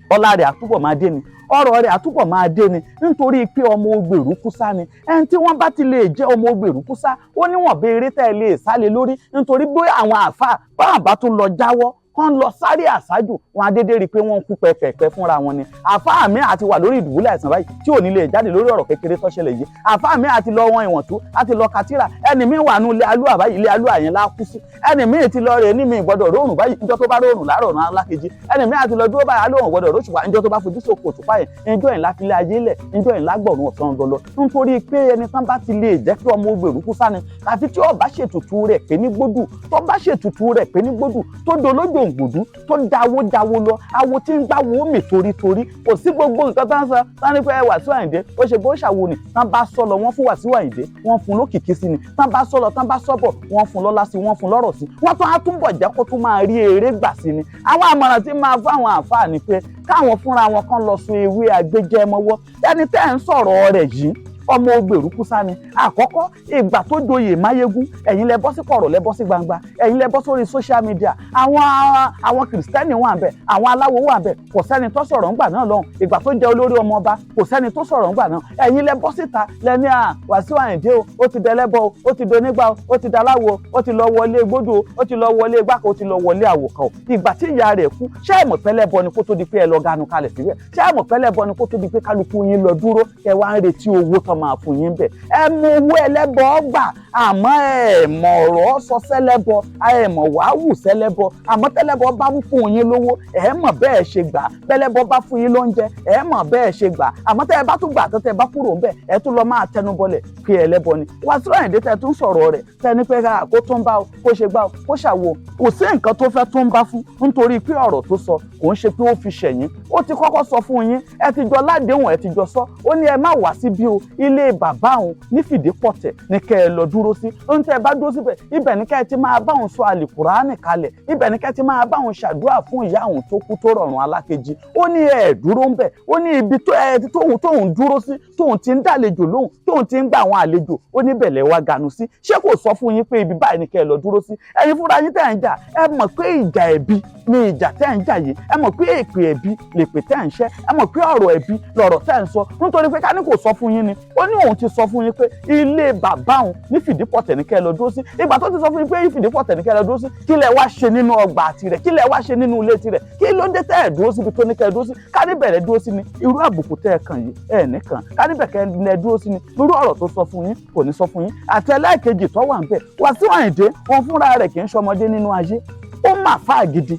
ọlá rẹ̀ àtúbọ̀ máa dé ni, ọ̀rọ̀ rẹ̀ àtúbọ̀ máa dé ni, nítorí pé ọmọ ògbèrú kúsá ni. Ẹni tí wọ́n bá ti lè jẹ́ ọmọ ògbèrú kúsá, ó níwọ̀n béèrè tẹ́ ẹ lè sálé lórí, nítorí bí àwọn àáfàá bá àbá tún lọ jáwọ́. Kán lọ sáré àṣájù wọn, adédé rí i pé wọ́n ń kú pẹ́pẹ́pẹ́ fúnra wọn ni. Àfáà mi àti wà lórí ìdùbúlẹ̀ àìsàn báyìí tí ò ní lè jáde lórí ọ̀rọ̀ kékeré tó ṣẹlẹ̀ yìí. Àfáà mi àti lọ wọn ìwọ̀n tú àti lọ katira. Ẹni mi wà nù ilé alúà báyìí, ilé alúà yẹn lá kú sí. Ẹni mi ti lọ rè ní mi gbọ́dọ̀ róòrùn báyìí, níjọ́ tó bá róòrùn láàárọ̀ náà lákejì. Ẹni mi àti lọ dúró báyìí, alóhùn gbọ́dọ̀ róṣùpá, níjọ́ tó bá fojú sóko òṣùpá yẹn, níjọ́ yẹn láfilé ayé lẹ̀, níjọ́ yẹn lágbọ̀rún ọ̀sán gọlọ. Nítorí pé ẹni tán bá ti lè jẹ́ pé ọmọ ògbèrú sá ni, àfi tí ó bá ṣètùtù rẹ̀ pé ní gbódù, tó bá ṣètùtù rẹ̀ pé ní gbódù, tó dolójó ògbòdú, tó dáwó dáwó lọ, awo tí ń gbáwo mì torítorí. Kò sí gbogbo nǹkan tá ń sọ tán ní pé Wàsíù Àyìndé ó ṣe bó ṣàwo ni. Tán bá sọ lọ, wọ́n fún Wàsíù Àyìndé, wọ́n fún lókìkí sí ni. Tán bá sọ lọ, tán bá sọ bọ̀, wọ́n fún lọ́lá sí, wọ́n fún lọ́rọ̀ sí, wọ́n tún á túbọ̀ jẹ́ kó tún máa rí eré gbà sí ni. Àwọn àmọ̀ràn tí máa fún àwọn àǹfààní ni pé káwọn fúnra wọn kan lọ sun ewé agbẹjẹmọwọ́. Ẹni tẹ́ ń sọ̀rọ̀ rẹ̀ yìí, ọmọ ògbèrúkú sá ni. Àkọ́kọ́ ìgbà tó joyè máyégún, ẹ̀yin lẹ bọ́ sí kọ̀rọ̀, lẹ bọ́ sí gbangba, ẹ̀yin lẹ bọ́ sórí social media. Àwọn kìrìsìtẹ́nì wà ńbẹ̀, àwọn aláwo wà ńbẹ̀, kò sẹ́ni tó sọ̀rọ̀ ńgbà náà lọ́hùn. Ìgbà tó jẹ́ olórí ọmọ ọba, kò sẹ́ni tó sọ̀rọ̀ ńgbà náà. Ẹ̀yin lẹ bọ́ síta lẹ́ni à Wàsíù Àyìndé o, ó ti dẹlẹ́bọ o, ó ti donígbà o, ó ti daláwo, ó ti lọ wọlé gbódò o, ó ti lọ wọlé gbáko, ó ti lọ wọlé àwòkàn o. Ìgbà tí ìyá rẹ̀ kú, ṣé ẹ mọ̀ pẹ́lẹ́bọ ni kó tó di pé ẹ lọ ganu kalẹ̀ síbẹ̀? Ṣé ẹ mọ̀ pẹ́lẹ́bọ ni kó tó di pé kálukú yín lọ dúró kẹ wá ń retí owó tó máa fún yín bẹ̀? Ẹ mú owó ẹlẹ́bọ gbà, àmọ́ ẹ mọ̀ ọ̀rọ̀ sọ sẹ́lẹ́bọ, ẹ mọ̀ wàá wù sẹ́lẹ́bọ. Àmọ́ tẹ́lẹ́bọ bá ń fún yín lówó, ẹ mọ̀ bẹ́ẹ̀ ṣe gbà. Bẹ́lẹ́bọ bá fún yín lóúnjẹ, ẹ mọ̀ bẹ́ẹ̀ ṣe gbà. Àmọ́ tẹ́ ẹ bá tún gbà tó, tẹ́ ẹ bá kúrò ńbẹ̀, ẹ tún lọ máa tẹnubọlẹ̀ pé ẹlẹ́bọ ni Wàsíù Àyìndé. Tẹ́ tún sọ̀rọ̀ rẹ̀, tẹ́ ní pé kó tún bá o, kó ṣe gbá o, kó ṣàwo, kò sí nǹkan tó fẹ́ tún bá fún, nítorí pé ọ̀rọ̀ tó sọ kò ń ṣe pé ó fi ṣẹ̀yìn. Ó ti kọ́kọ́ sọ fún yín, ẹ ti jọ ládéhùn, ẹ ti jọ sọ. Ó ní ẹ má wá síbí o, ilé bàbá òun ní Fìdípọ̀tẹ̀ ní kẹ́ ẹ lọ dúró sí. Ohun tẹ́ ẹ bá dúró síbẹ̀, ibẹ̀ ní kẹ́ ẹ ti máa bá òun sọ àlìkùránì kalẹ̀, ibẹ̀ ní kẹ́ ẹ ti máa bá òun ṣàdúrà fún ìyá òun tó kú tó rọrùn alákejì. Ó ní ẹ dúró ń bẹ̀. Ó ní ibi tó ẹ tóun dúró sí, tóun ti ń dàlejò lóhùn, tóun ti ń gba àwọn àlejò, ó ní bẹ̀lẹ̀ wá ganu sí. Ṣé kò sọ fún yín pé ibi báyìí ni kẹ́ ẹ lọ dúró sí? Ẹ̀yin fúnra yín tẹ́ ń jà, ẹ mọ̀ pé ìjà ẹ̀bi ni ìjà tẹ́ ń jà yìí. Ẹ mọ̀ pé èpè ẹ̀bi lèpè tẹ́ ń ṣẹ́. Ẹ mọ̀ pé ọ̀rọ̀ ẹ̀bi lọ̀rọ̀ tẹ́ ń sọ, nítorí pé ká ní kò sọ fún yín ni, ó ní òun ti sọ fún yín pé ilé bàbá òun ní Fìdípọ̀tẹ̀ ní kẹ́ ẹ lọ dúró sí. Ìgbà tó ti sọ fún yín pé Fìdípọ̀tẹ̀ ní kẹ́ ẹ lọ dúró sí, kí lẹ wá ṣe nínú ọgbà tirẹ̀? Kí lẹ wá ṣe nínú ilé tirẹ̀? Kí ló dé tẹ́ ẹ dúró síbi tó ní kẹ́ ẹ dúró sí? Ká ní bẹ̀rẹ̀ dúró sí ni, irú àbùkù tẹ́ ẹ kàn yìí ẹ nìkan. Ká ní bẹ̀kẹ́ lẹ dúró sí ni, irú ọ̀rọ̀ tó sọ fún yín kò ní sọ fún yín. Àti ẹlẹ́ẹ̀kejì tó wà ń bẹ̀, Wàsíù Àyìndé wọn fúnra rẹ̀ kì í ṣọmọdé nínú ayé. Ó mà fáà gidi,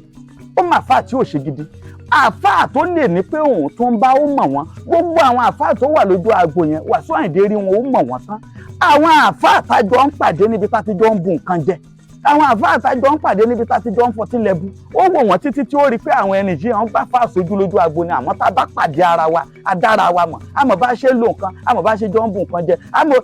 ó mà fáà tí ò ṣe gidi, àfáà tó lè ní pé òun tó ń bá ó mọ̀ wọ́n. Gbogbo àwọn àfáà tó wà lójú agbo yẹn, Wàsíù Àyìndé rí wọn, ó mọ̀ wọ́n tán. Àwọn àfáà tájọ ń pàdé níbi tá ti jọ ń bu nǹkan jẹ, àwọn àfáà tájọ ń pàdé níbi tá ti jọ ń fọtí lẹ́bu, ó wò wọ́n títí tí ó rí pé àwọn ẹni yìí, wọ́n bá fà sójú lójú agbo ni. Àmọ́ tá a bá pàdé ara wa, a dára wa mọ̀, àmọ́ bá ṣe ń lo nǹkan, àmọ́ bá ṣe jọ ń bu nǹkan jẹ. Àmọ́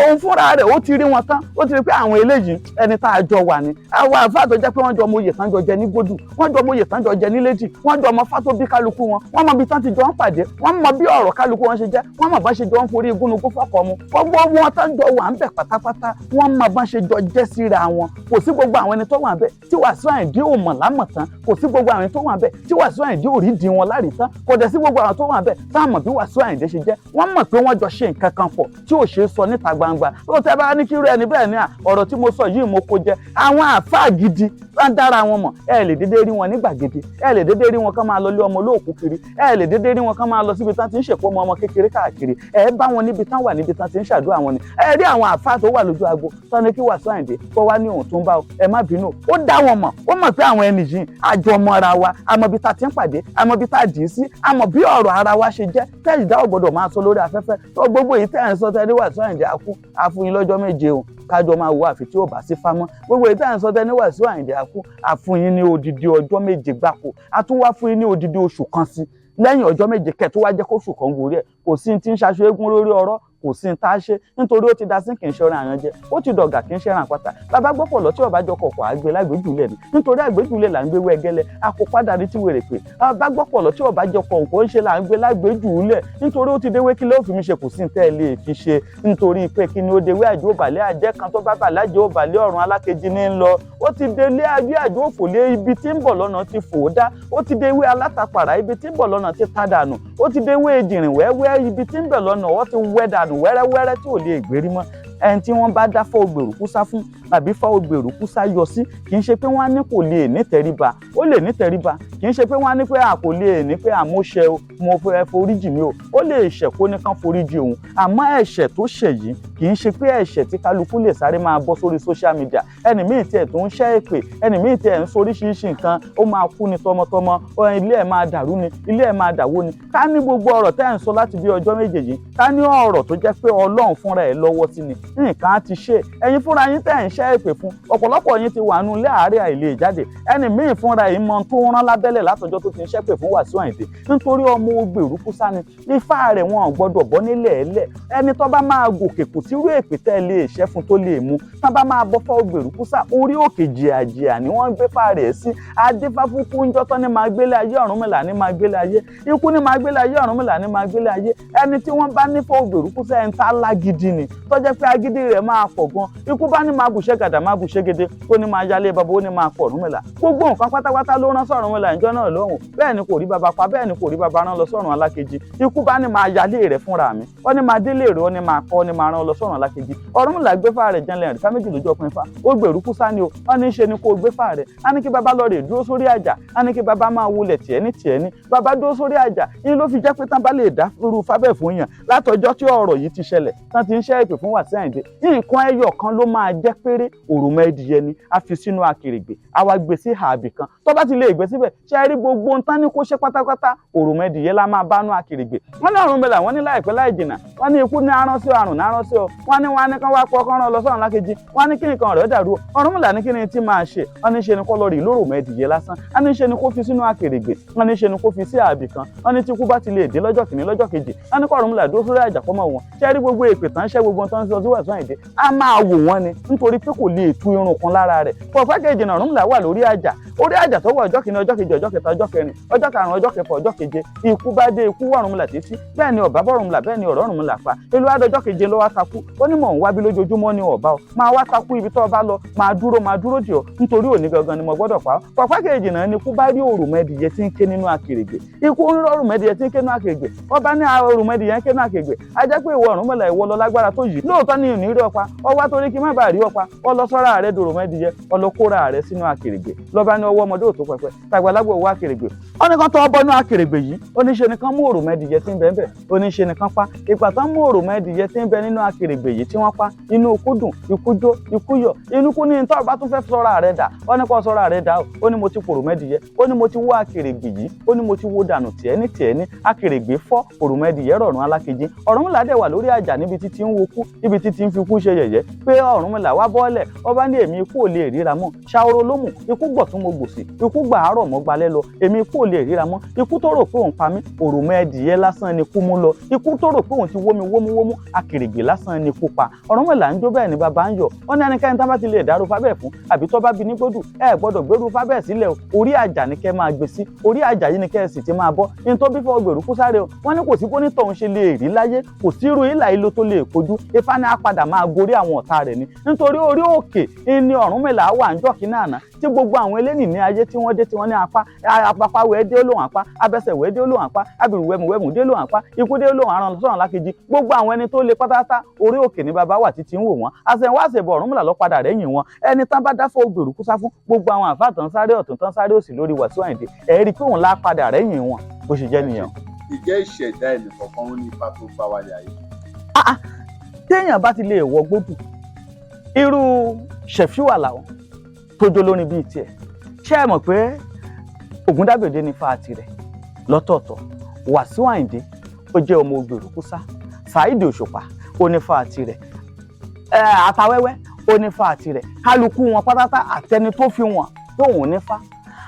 òun fúnra rẹ̀ ó ti rí wọn tán, ó ti rí pé àwọn eléyìí, ẹni tá a jọ wà ní. Àwọn àfáà tó jẹ́ pé wọ́n jọ mọ oyè tán jọ jẹ ní gbódù, wọ́n jọ mọ oyè tán jọ jẹ ní léjì, wọ́n jọ mọ fátó bí kálukú wọn, wọ́n mọ bí tán ti jọ ń pàdé, wọ́n mọ bí ọ̀rọ̀ kálukú wọn ṣe jẹ́, wọ́n mọ bá ṣe jọ ń forí igúnnugún fọ́kọ̀ mu. Gbogbo wọn tán jọ wà ń bẹ̀ pátápátá, wọ́n mọ bá ṣe jọ jẹ́ síra wọn. Kò sí gbogbo àwọn ẹni tó wà ń bẹ̀ tí Wàsíù Àyìndé ò mọ̀ lámọ̀ tán. Kò sí gbogbo àwọn ẹni tó wà ń bẹ̀ tí Wàsíù Àyìndé ò rí di wọn lárí tán. Kò dẹ̀ sí gbogbo àwọn tó wà ń bẹ̀ tá mọ̀ bí Wàsíù Àyìndé ṣe jẹ́. Wọ́n mọ̀ pé wọ́n jọ ṣe nǹkan kan pọ̀ tí ò ṣe é sọ níta gbangba. Ó tẹ́ bá ní kírú ẹni bẹ́ẹ̀ ni à ọ̀rọ̀ tí mo sọ yìí, mo kó jẹ. Àwọn àáfàá gidi wọ́n dára wọn mọ̀. Ẹ lè dédé rí wọn ní gbàgede, ẹ lè dédé rí wọn kán máa lọ lé ọmọ olóòkú kiri, ẹ lè dédé rí wọn kán máa lọ síbi tán ti ń ṣèkó ọmọ ọmọ kékeré káàkiri. Ẹ bá wọn níbi tán wà, níbi tán ti ń ṣàdúrà wọn ni. Ẹ rí àwọn àáfàá tó wà lójú agbo tán ní kí Wàsíù Àyìndé kó wá ní òun tó ń bá ẹ má bínú. Ó dá wọn mọ̀, ó mọ̀ pé àwọn ẹni yìí, àjọmọ́ra wa, àmọ́ bí ta ti ń pàdé, àmọ́ bí ta dì í sí, àmọ́ bí ọ̀rọ̀ ara wa ṣe jẹ́. Tẹ́yì dá ò gbọ́dọ̀ máa sọ lórí afẹ́fẹ́ tó gbogbo èyí tẹ́ ẹ̀ ń sọ. Tẹ́ ní Wàsíù Àyìndé akú, àfúyín lọ́jọ́ 7 o, kájọ máa wo àfi tí ò bá sí fámọ́. Gbogbo èyí tẹ́ ẹ̀ ń sọ, tẹ́ ní Wàsíù Àyìndé akú, àfúyín ní odidi ọjọ́ 7 gbáko. A tún wá fún yín ní odidi oṣù kan sí lẹ́yìn ọjọ́ 7, kẹ́ tó wá jẹ́ kóṣù kan gorí ẹ̀. Kò sí ti ń ṣaṣọ eégún lórí ọ̀rọ̀, kò sí ní tá a ṣe, nítorí ó ti da sí kì í ṣe ọ̀ràn àyànjẹ, ó ti dọ̀gà kì í ṣe ẹran àpáta. Bàbá gbọ́pọ̀ lọ tí ọba jọ kọ̀kọ̀ àgbẹ̀ lágbèjúlẹ̀ ni, nítorí àgbéjúlẹ̀ là ń gbé wẹ́gẹ́lẹ́ akópadà ní tí wèrè pé. Bàbá gbọ́pọ̀ lọ tí ọba jọ kọ̀ọ̀kọ̀ ń ṣe là ń gbé lágbèjúlẹ̀, nítorí ó ti déwé. Kí ló fi mi ṣe? Kò sí ní tẹ́ ẹ lè fi ṣe, nítorí pé kí ni ó déwé àjò òbàlẹ̀ àjẹ́ kan tó bá bàlẹ̀ àjò òbàlẹ̀ ọ̀run alákejì ní ń lọ. Ó ti délé ayé àjò òfòlé, ibi tí ń bọ̀ lọ́nà ti fò ó dá. Ó ti déwé alátàpàrà, ibi tí ń bọ̀ lọ́nà ti tá dànù. Ó ti déwé ejìrìn wẹ́wẹ́, ibi tí ń bọ̀ lọ́nà ó ti wẹ́ dànù wẹ́rẹ́wẹ́rẹ́ tí ò lè gbérí mọ́. Ẹni tí wọ́n bá dáfọ́ ògbèrú kú sá fún. àbí fáwọgbèrú kúsá yọ sí. Kì í ṣe pé wọ́n á ní kò lè nítẹríba, ó lè nítẹríba. Kì í ṣe pé wọ́n á ní pé a kò lè ní pé àmúṣe o, mo fẹ́ foríjì mi o. Ó lè ṣẹ̀ kó ní kán foríjì òun, àmọ́ ẹ̀ṣẹ̀ tó ṣẹ̀ yìí kì í ṣe pé ẹ̀ṣẹ̀ tí kálukú lè sáré máa bọ́ sórí social media. Ẹnì míì tiẹ̀ tó ń ṣẹ́ èpè, ẹnì míì tiẹ̀ ń soríṣiríṣi nǹkan, ó máa kú ni tọmọtọmọ, ilé ẹ̀ máa dàrú ni, ilé ẹ̀ máa dàwó ni. Ká ní gbogbo ọ̀rọ̀ tẹ́ ń sọ láti bí ọjọ́ méjèèjì, ká ní ọ̀rọ̀ tó jẹ́ pé Ọlọ́run fúnra ẹ̀ lọ́wọ́ sí ni, nǹkan á ti ṣe. Ẹ̀yin fúnra yín tẹ́ ń ṣẹ́ èpè fún, ọ̀pọ̀lọpọ̀ yín ti wà nù ilé àárẹ̀ àìlè jáde. Ẹnì míì fúnra ẹ̀ mọ tó ń rán lábẹ́lẹ̀ látọjọ́ tó ti ń ṣẹ́pè fún Wàsíù Àyìndé, nítorí ọmọ Ògbèrúkúsá ni. Ifá rẹ̀ wọn ò gbọ́dọ̀ bọ́ nílẹ̀ ẹlẹ̀. Ẹni tó bá máa gòkè, kò sírú èpè tẹ́ lè ṣẹ́ fún tó lè mú. Tá bá máa bọ́ fọ́ Ògbèrúkúsá, orí òkè jìàjìà ni wọ́n gbé fà rẹ̀ sí. Adífáfúkú ń jọ́tọ́ ní máa gbélé ayé, Ọ̀rúnmìlà ní máa gbélé ayé, ikú ní máa gbélé ayé, Ọ̀rúnmìlà ní máa gbélé ayé. Ẹni tí wọ́n bá nífọ̀ Ògbèrúkúsá, ẹni tá lágídí ni, tó jẹ́ pé agídí rẹ̀ máa pọ̀ gan. Ikú bá ní máa bùṣẹ́ gàdà, máa bùṣẹ́ gèdè, ó ní máa yálé bàbá, ó ní máa pọ̀ Ọ̀rúnmìlà. Gbogbo nǹkan pátápátá ló rán sọ̀rúnmìlà ìjọ náà lọ́hùn. Bẹ́ẹ̀ ni kò rí bàbá pa, bẹ́ẹ̀ ni kò rí bàbá rán lọ sọ̀run alákejì. Ikú bá ní máa yálé rẹ̀ fúnra mi, ó ní máa délé rẹ̀, ó ní máa kọ́, ó ní máa rán lọ sọ̀run alákejì. Ọ̀rúnmìlà gbé fà rẹ̀ jẹ́lẹ̀ rẹ̀ fá méjì lójú ọkùnrin fa Ògbèrúkúsá ni o. Wọ́n ní ṣe ni kó gbé fà rẹ̀, á ní kí bàbá lọ rè dúró sórí àjà, á ní kí bàbá máa wulẹ̀ tiẹ̀ ní tiẹ̀ ní. Bàbá dúró sórí àjà yín ló fi jẹ́ pé tán bá lè dá irú fábẹ́ fún yàn látọjọ́ tí ọ̀rọ̀ yìí ti ṣẹlẹ̀, tán ti ń ṣẹ́ ìpè fún Wàsíù Àyìndé, nǹkan ẹyọ kan ló máa jẹ́ péré, òròmọ ẹdìyẹ ni. A fi sínú akèrègbè, a wá gbé sí ààbì kan. Tó bá ti lè gbé síbẹ̀, ṣe rí gbogbo nǹkan ní kó ṣe pátápátá, òròmọ ẹdìyẹ la máa bá nú akèrègbè. Wọ́n ní Ọ̀rúnmìlà, wọ́n ní láìpẹ́ láì jìnnà, wọ́n ní ikú ní arán sí ọ, àrùn ní arán sí ọ. Wọ́n ní wọ́n á ní kán wá pọ̀ kán rán lọ sọ́run lákejì. Wọ́n ní kí nǹkan rẹ̀ dàrú. Ọ̀rúnmìlà ní kí ni tí máa ṣe? Wọ́n ní ṣe ni kó lọ rí lóròmọ ẹdìyẹ lásán, wọ́n ní ṣe ni kó fi sínú akèrègbè, wọ́n ní ṣe ni kó fi sí ààbì kan. Wọ́n ní tí ikú bá ti lè dé lọ́jọ́ kìíní, lọ́jọ́ kejì, wọ́n ní kó Ọ̀rúnmìlà dúró sórí àjà kọ́ mọ́ wọn. Ṣé rí gbogbo èpè tán ṣẹ́, gbogbo tán sọ sí Wàsíù Àyìndé, á máa wò wọ́n ni, nítorí pé kò lè tú irun kan lára rẹ̀. Pọ̀fẹ́ kejì náà, Ọ̀rúnmìlà wà lórí àjà. Orí àjà tó wà, ọjọ́ kìíní, ọjọ́ kejì, ọjọ́ kẹta, ọjọ́ kẹrin, ọjọ́ karùn-ún, ọjọ́ kẹfà, ọjọ́ keje, ikú bá dé. Ikú wà Ọ̀rúnmìlà títí, bẹ́ẹ̀ ni ọ̀bá bọ̀ Ọ̀rúnmìlà, bẹ́ẹ̀ ni ọ̀rọ̀ Ọ̀rúnmìlà pa. Ìlú adọjọ́ keje ló wá takú. Ó ní mò ń wá bí lójoojúmọ́ ní ọ̀bá ọ máa wá takú, ibi tó o bá lọ máa dúró, máa dúró dì ọ́, nítorí òní gangan ni mo gbọ́dọ̀ pa ọ́. Pọ̀pá kejì náà ni ikú bá rí òròmọdìyẹ tí ń ké nínú akèrègbè. Ikú ń rọ òròmọdìyẹ tí ń ké nínú akèrègbè. Wọ́n bá ní òròmọdìyẹ ń ké nínú akèrègbè, á jẹ́ pé ìwọ Ọ̀rúnmìlà, ìwọ lọ lágbára tó yìí. Lóòótọ́ ni ìní rí ọpa ọ wá, torí kí má bàa rí ọpa, ọ lọ sọ́ra rẹ dòròmọdìyẹ, ọ lọ kóra rẹ sínú akèrègbè. Lọ́ba ní ọwọ́ ọmọdé òtó pẹpẹ tàgbàlagbà òwò akèrègbè. Ó ní kán tọ́ bọ́nú akèrègbè yìí, ó ní ṣe nìkan mú òròmọdìyẹ tí ń bẹ ńbẹ̀, ó ní ṣe nìkan pa. Ìgbà tán mú òròmọdìyẹ tí ń bẹ nínú akèrègbè yìí tí wọ́n pa, inú ikú dùn, ikú jó, ikú yọ̀. Inú kú ní tọ́ bá tún fẹ́ sọ́ra rẹ̀ dà, ó ní kó sọ́ra rẹ̀ dà. Ó ní mo ti pòròmọdìyẹ, ó ní mo ti wó akèrègbè yìí, ó ní mo ti wó dànù tiẹ̀ ní tiẹ̀ ní. Akèrègbè fọ́, òròmọdìyẹ rọ̀rùn alákejì. Ọ̀rúnmìlà dẹ̀ wà lórí àjà níbi títí ń wo kú, níbi títí ń fi kú ṣe yẹ̀yẹ́ pé Ọ̀rúnmìlà wá bọ́ọ̀lẹ̀. Ọba ní èmi ikú ò lè ríra mọ́. Ṣàwòrò ló mú ikú gbọ̀tún mo gbòsì, ikú gbà àárọ̀ mọ́ gbalẹ́ lọ. Èmi ikú ò lè ríra mọ́. Ikú tó rò pé òun pa mí, òròmọdìyẹ lásán ni kú mú lọ. Ikú tó rò pé òun ti wó mi wómúwómú, akèrègbè lásán ni kú pa. Ọ̀rúnmìlà ń jó, bẹ́ẹ̀ ni bàbá ń yọ̀. Wọ́n ní ẹnikẹ́ni tá bá ti lè dárú fábẹ́ fún àbí tó bá bi ní gbódù, ẹ gbọ́dọ̀ gbérú fábẹ́ sílẹ̀ o. Orí àjà ni kẹ́ máa gbé sí, orí àjà yìí ni kẹ́ ẹ sì ti máa bọ́ ní tó bí fọ́ gbèrú kú sáré o. Wọ́n ní kò sí bónítọ̀ ń ṣe lè rí láyé, kò sí irú ìlà ìlò tó lè kojú, Ifá ní á padà máa gorí àwọn ọ̀tá rẹ̀ ni, nítorí orí òkè ní Ọ̀rúnmìlà wà ń jọ́ kínní àná tí gbogbo àwọn eléyìí ní ayé tí wọ́n dé, tí wọ́n ní apá apapáwẹ̀ dé lóhùn, apá abẹsẹ̀wẹ̀ dé lóhùn, apá abìrùwẹ̀mùwẹ̀mù dé lóhùn, apá ikú dé lóhùn, aràn sọ̀rọ̀ lákejì. Gbogbo àwọn ẹni tó le pátápátá, orí òkè ní baba wà títí ń wò wọ́n. Àṣẹ̀wá àṣẹ̀bọ̀, Ọ̀rúnmìlà ló padà rẹ́yìn wọn. Ẹni tán bá dáfọ́ ògbèrú kúsá fún, gbogbo àwọn àfáà tán sáré ọ̀tún, tán sáré òsì lórí Wàsíù Àyìndé, ẹ̀ rí i pé òun lá padà rẹ́yìn wọn. Bó ṣe jẹ́ nìyẹn. Ìjẹ́ ìṣẹ̀dá ẹnì kọ̀ọ̀kan ó ní ipa tó bá wálé ayé? Téèyàn bá ti lè wọ gbódù, irú Ṣẹ̀fíù Àlàó tó jó lórin bíi tiẹ̀, ṣé ẹ mọ̀ pé Ògúndábèdé ní fa tirẹ̀ lọ́tọ̀ọ̀tọ̀? Wàsíù Àyìndé, ó jẹ́ ọmọ Ògbèrú Kúsá. Saheed Òṣùpá, ó ní fa tirẹ̀. Àtàwẹ́wẹ́, ó ní fa tirẹ̀. Kálukú wọn pátápátá, àtẹni tó fi wọn tóun ní fa,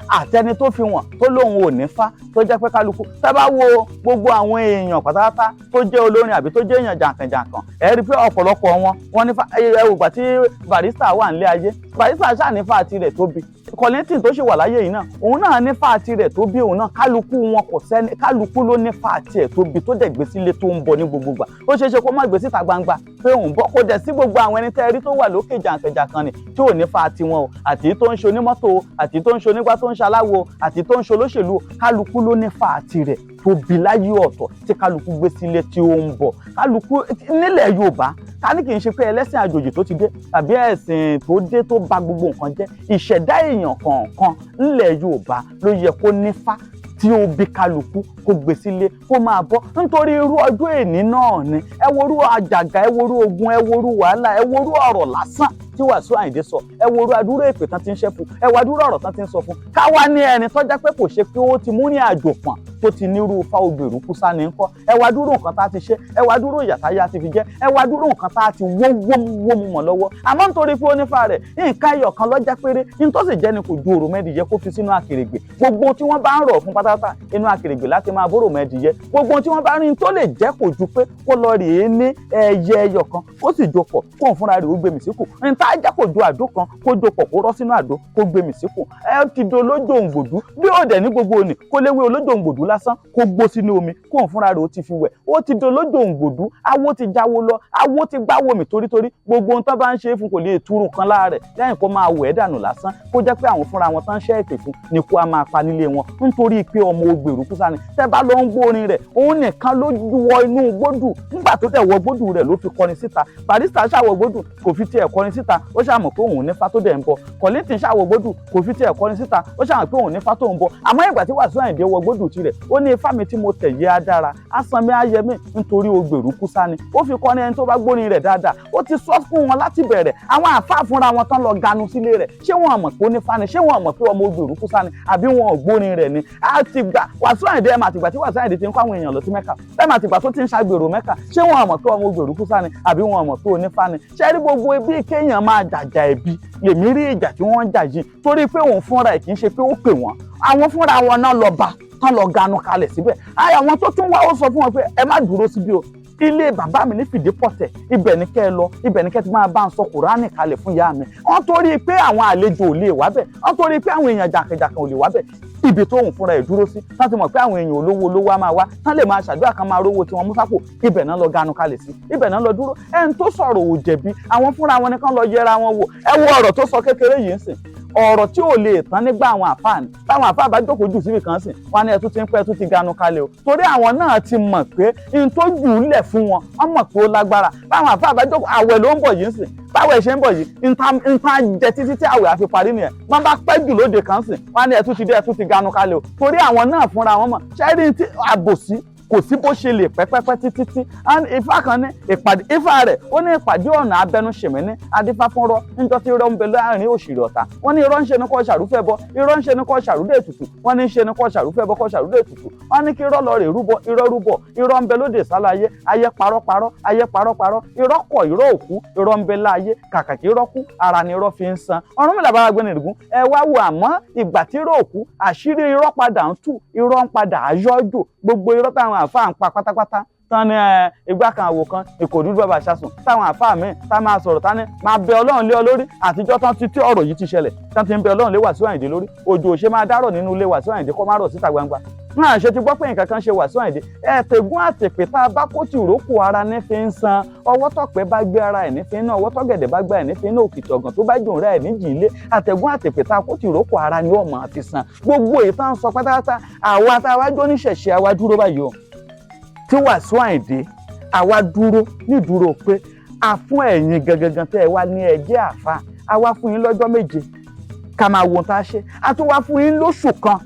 àtẹni tó fi wọn tó lóun ò ní fa, tó jẹ́ pé kálukú tá bá wo gbogbo àwọn èèyàn pátápátá tó jẹ́ olórin àbí tó jẹ́ èèyàn jàǹkànjàǹkàn, ẹ rí i pé ọ̀pọ̀lọpọ̀ wọn wọn ní fa. Ẹ wò gbà tí Barrister wà nílé ayé, Barrister ṣáà ní fa tirẹ̀ tó bí. Kollington tó ṣì wà láyé yìí náà, òun náà ní fa tirẹ̀ tó bí òun náà. Kálukú wọn, kò sẹ́ni, kálukú ló ní fa tiẹ̀ tó bí, tó dẹ̀ gbé sílé tó ń bọ̀ ní gbogbo gbà. Ó ṣeé ṣe kó má gbé síta gbangba pé òun bọ́. Kó dẹ̀ sí gbogbo àwọn ẹni tẹ́ rí tó wà lókè jàǹkànjàǹkàn ni tí ò ní fa tiwọn o, àti tó ń ṣe onímọ́tò o, àti tó ń ṣe onígbá, tó ń ṣe aláwo, àti tó ń ṣe olóṣèlú o. Kálukú ló ní fa tirẹ̀ tó bí láyé ọ̀tọ̀ tí kálukú gbé sílé tí ó ń bọ̀. Kálukú nílẹ̀ Yorùbá, Ká ní kì í ṣe pé ẹlẹ́sìn àjòjì tó ti dé tàbí ẹ̀sìn tó dé tó bà gbogbo nǹkan jẹ́. Ìṣẹ̀dá èèyàn kọ̀ọ̀kan ńlẹ̀ Yorùbá ló yẹ kó nífá tí ó bí kálukú, kó gbé sílé, kó máa bọ́, nítorí irú ọjọ́ èní náà ni. Ẹ worú àjàgà, ẹ worú ogun, ẹ worú wàhálà, ẹ worú ọ̀rọ̀ lásán tí Wàsíù Àyìndé sọ, ẹ worú adúrú èpè tán ti ń ṣẹ́ fún, ẹ wo adúrú ọ̀rọ̀ tán ti ń sọ fún. Káwá ní ẹni tọ́já pé kò ṣe pé ó ti mú ní àjò pọ̀n tó ti nírú ifá obìnrin kúsá ní ńkọ́? Ẹ wá dúró nǹkan tá a ti ṣe, ẹ wá dúró ìyà táyà ti fi jẹ, ẹ wá dúró nǹkan tá a ti wó wómú mọ́ lọ́wọ́. Àmọ́ nítorí pé ó nífà rẹ̀, nǹkan ẹyọ kan lọ́jà péré ní tó sì jẹ́ ni kò ju òròmọdìyẹ kó fi sínú àkèrègbè. Gbogbo tí wọ́n bá ń rọ̀ fún pátápátá, inú àkèrègbè láti máa bóró mẹ́dìyẹ. Gbogbo tí wọ́n bá rí tó lè jẹ́ kò ju pé kó lọ rèé ní ẹyẹ ẹyọ kan, kó sì jopọ̀, kó ń fúnra rẹ̀ ó gbé mì síkù. Ní tá a jẹ́ kò ju àdó kan, kó jopọ̀, kó rọ́ sínú àdó, kó gbé mì síkù. Ẹ ti do olójòǹgbòdú bí ó dẹ̀ ní gbogbo òní, kó léwé olójòǹgbòdú lásán, kó gbó sínú omi, kó ń fúnra rẹ̀ ó ti fi wẹ̀. Ó ti do olójòǹgbòdú. Awo ti jáwó lọ, awo ti gbáwo mì torítorí. Gbogbo ohun tó bá ń ṣe é fún kò lè túrú kan lára rẹ̀ lẹ́yìn kó máa wẹ̀ dànù lásán, kó jẹ́ pé àwọn fúnra wọn tán ṣẹ́ èpè fún ni kó a máa pa nílé wọn, nítorí pé ọmọ ògbèrú kúsá ni. Tẹ́ bá lọ ń gbórin rẹ̀, òun nìkan ló wọ inú gbódù. Nígbà tó tẹ̀ wọ gbódù rẹ̀ ló fi kọrin síta. Barrister ṣàwọ̀ gbódù, kò fi tiẹ̀ kọrin síta, ó ṣàmọ̀ pé òun nífá tó dẹ̀ ń bọ. Kollington ṣàwọ̀ gbódù, kò fi tiẹ̀ kọrin síta, ó ṣàmọ̀ pé òun nífá tó ń bọ. Àmọ́ ìgbà tí Wàsíù Àyìndé wọ gbódù tirẹ̀, ó ní ifá mi tí mo tẹ̀ yé á dára, á san mi, á yẹ mí, nítorí ògbèrú kúsá ni. Ó fi kọrin. Ẹni tó bá gbórin rẹ̀ dáadáa, ó ti sọ fún wọn láti bẹ̀rẹ̀. Àwọn àáfàá fúnra wọn tán lọ ganu sílé rẹ̀, ṣé wọn mọ̀ pé ó nífá ni? Ṣé wọn mọ̀ pé ọmọ ògbèrú kúsá ni? Àbí wọn ò gbórin rẹ̀ ni? Á ti gbà Wàsíù Àyìndé, ẹ̀ mà tìgbà tí Wàsíù Àyìndé ti ń kó àwọn èèyàn lọ sí Mẹ́kà, ẹ̀ mà tìgbà tó ti ń ṣàgbèrò Mẹ́kà. Ṣé wọn mọ̀ pé ọmọ ògbèrú kúsá ni? Àbí wọn mọ̀ pé onífá ni? Ṣé rí gbogbo bí kéèyàn máa jàjà ẹ̀bi lèmi rí ìjà tí wọ́n ń jà yìí, torí pé òun fúnra ẹ̀ kì í ṣe pé ó pè wọ́n. Àwọn fúnra wọn náà lọ bá tán, lọ ganu kalẹ̀ síbẹ̀. Ayé àwọn tó tún wá, ó sọ fún wọn pé ẹ má dúró síbí o, ilé bàbá mi ní Fìdípọ̀tẹ̀, ibẹ̀ ní kẹ́ ẹ lọ, ibẹ̀ ní kẹ́ ẹ ti máa bá ń sọ Kùránì kalẹ̀ fún ìyá mi. Wọ́n torí pé àwọn àlejò ò lè wá bẹ̀, wọ́n torí pé àwọn èèyàn jàǹkànjàǹkàn ò lè wá bẹ̀. Ibi tó òun fúnra ẹ̀ dúró sí, tán ti mọ̀ pé àwọn èèyàn olówó olówó á máa wá, tán lè máa ṣàdúrà kan, máa rówó tí wọ́n mú sápò, ibẹ̀ náà lọ ganu kalẹ̀ sí, ibẹ̀ náà lọ dúró. Ẹni tó sọ̀rọ̀ ò jẹ̀bi. Àwọn fúnra wọn nìkan lọ yẹra wọn wò. Ẹ wo ọ̀rọ̀ tó sọ kékeré yìí ń sìn, ọ̀rọ̀ tí ò lè tán nígbà àwọn àfáà ni. Táwọn àfáà bá jókòó jù síbi kan sìn, wọn ní ẹtú ti ń pẹ́, ẹtú ti ganu kalẹ̀ o, torí àwọn náà ti mọ̀ pé n tó jù ú lẹ̀ fún wọn, wọ́n mọ̀ pé ó lágbára. Báwọn àfáà bá jókòó, àwẹ̀ ló ń bọ̀ yìí ń sìn. Báwẹ̀ ṣe ń bọ̀ yìí, nta jẹ títí tí àwẹ̀ àfi parí nìyẹn. Wọ́n bá pẹ́ jù lóde kan sìn, wọ́n ní ẹtú ti dé, ẹtú ti ganu kalẹ̀ o, torí àwọn náà fúnra wọn mọ̀. Ṣẹ́rí tí àbòsí kò sí bó ṣe lè pẹ́pẹ́pẹ́ títí tí ifá kan ní ìpàdé ifá rẹ̀, ó ní ìpàdé ọ̀nà abẹnú ṣèmí ní adífá fún rọ níjọ́ tí irọ́ ń bẹ láàrin òṣèré ọ̀tá. Wọ́n ní irọ́ ń ṣe ní kọ́ ṣàrúfẹ́ bọ, irọ́ ń ṣe ní kọ́ ṣàrúdé ètùtù. Wọ́n ní ń ṣe ní kọ́ ṣàrúfẹ́ bọ, kọ́ ṣàrúdé ètùtù. Wọ́n ní kí irọ́ lọ rè rúbọ, irọ́ rúbọ. Irọ́ ń bẹ lóde ìsálayé, ayé parọ́parọ́, ayé parọ́parọ́, irọ́ kọ̀, irọ́ òkú, irọ́ ń bẹ láàyè. Kàkà kí irọ́ kú, ara ni irọ́ fi ń san. Ọ̀rúnmìlà bá gbé nìrìgún. Ẹ wá wo, àmọ́ ìgbà tí irọ́ òkú, àṣírí irọ́ padà ń tú, irọ́ ń padà ayọ́jò. Gbogbo irọ́ táwọn àáfàá ń pa pátápátá tán ní ẹ igbá kan, àwò kan, ìkò dúdú bàbá ṣàsùn, táwọn àáfàá míì tá máa sọ̀rọ̀, tá ní máa bẹ Ọlọ́run lé ọ lórí. Àtijọ́ tán ti tí ọ̀rọ̀ yìí ti ṣẹlẹ̀, tán ti ń bẹ Ọlọ́run lé Wàsíù Àyìndé lórí. Òjò ò ṣe máa dárọ̀ nínú ilé Wàsíù Àyìndé, kó má rọ̀ síta gbangba náà? Ṣe ti gbọ́ pé nǹkan kan ṣe Wàsíù Àyìndé? Ẹ̀ẹ́dẹ̀gún àtẹ̀pẹ́ tá a bá kó tì rókò, ara ní fi ń san. Ọwọ́ tọ̀pẹ́ bá gbé, ara ẹ̀ ní fi ń ná. Ọwọ́ tọ̀gẹ̀dẹ̀ bá gbé, ẹ̀ ní fi ń ná. Òkìtì ọ̀gàn tó bá jòun rẹ̀ ẹ̀ ní jì í lé. Àtẹ̀gún àtẹ̀pẹ́ tá a kó tì rókò, ara ni ọmọ àti san. Gbogbo èyí tá ń sọ pátápátá, àwa tá a wá jó níṣẹ̀ṣẹ̀, àwa dúró báyìí o. Tí Wàsíù Àyìndé, àwa dúró nídúró pé a fún ẹ̀yin gangan tẹ́ ẹ wá ní ẹ jẹ́ àfa, a wá fún yín lọ́jọ́ 7 ká máa wo ohun tá a ṣe. A tún wá fún yín lóṣù kan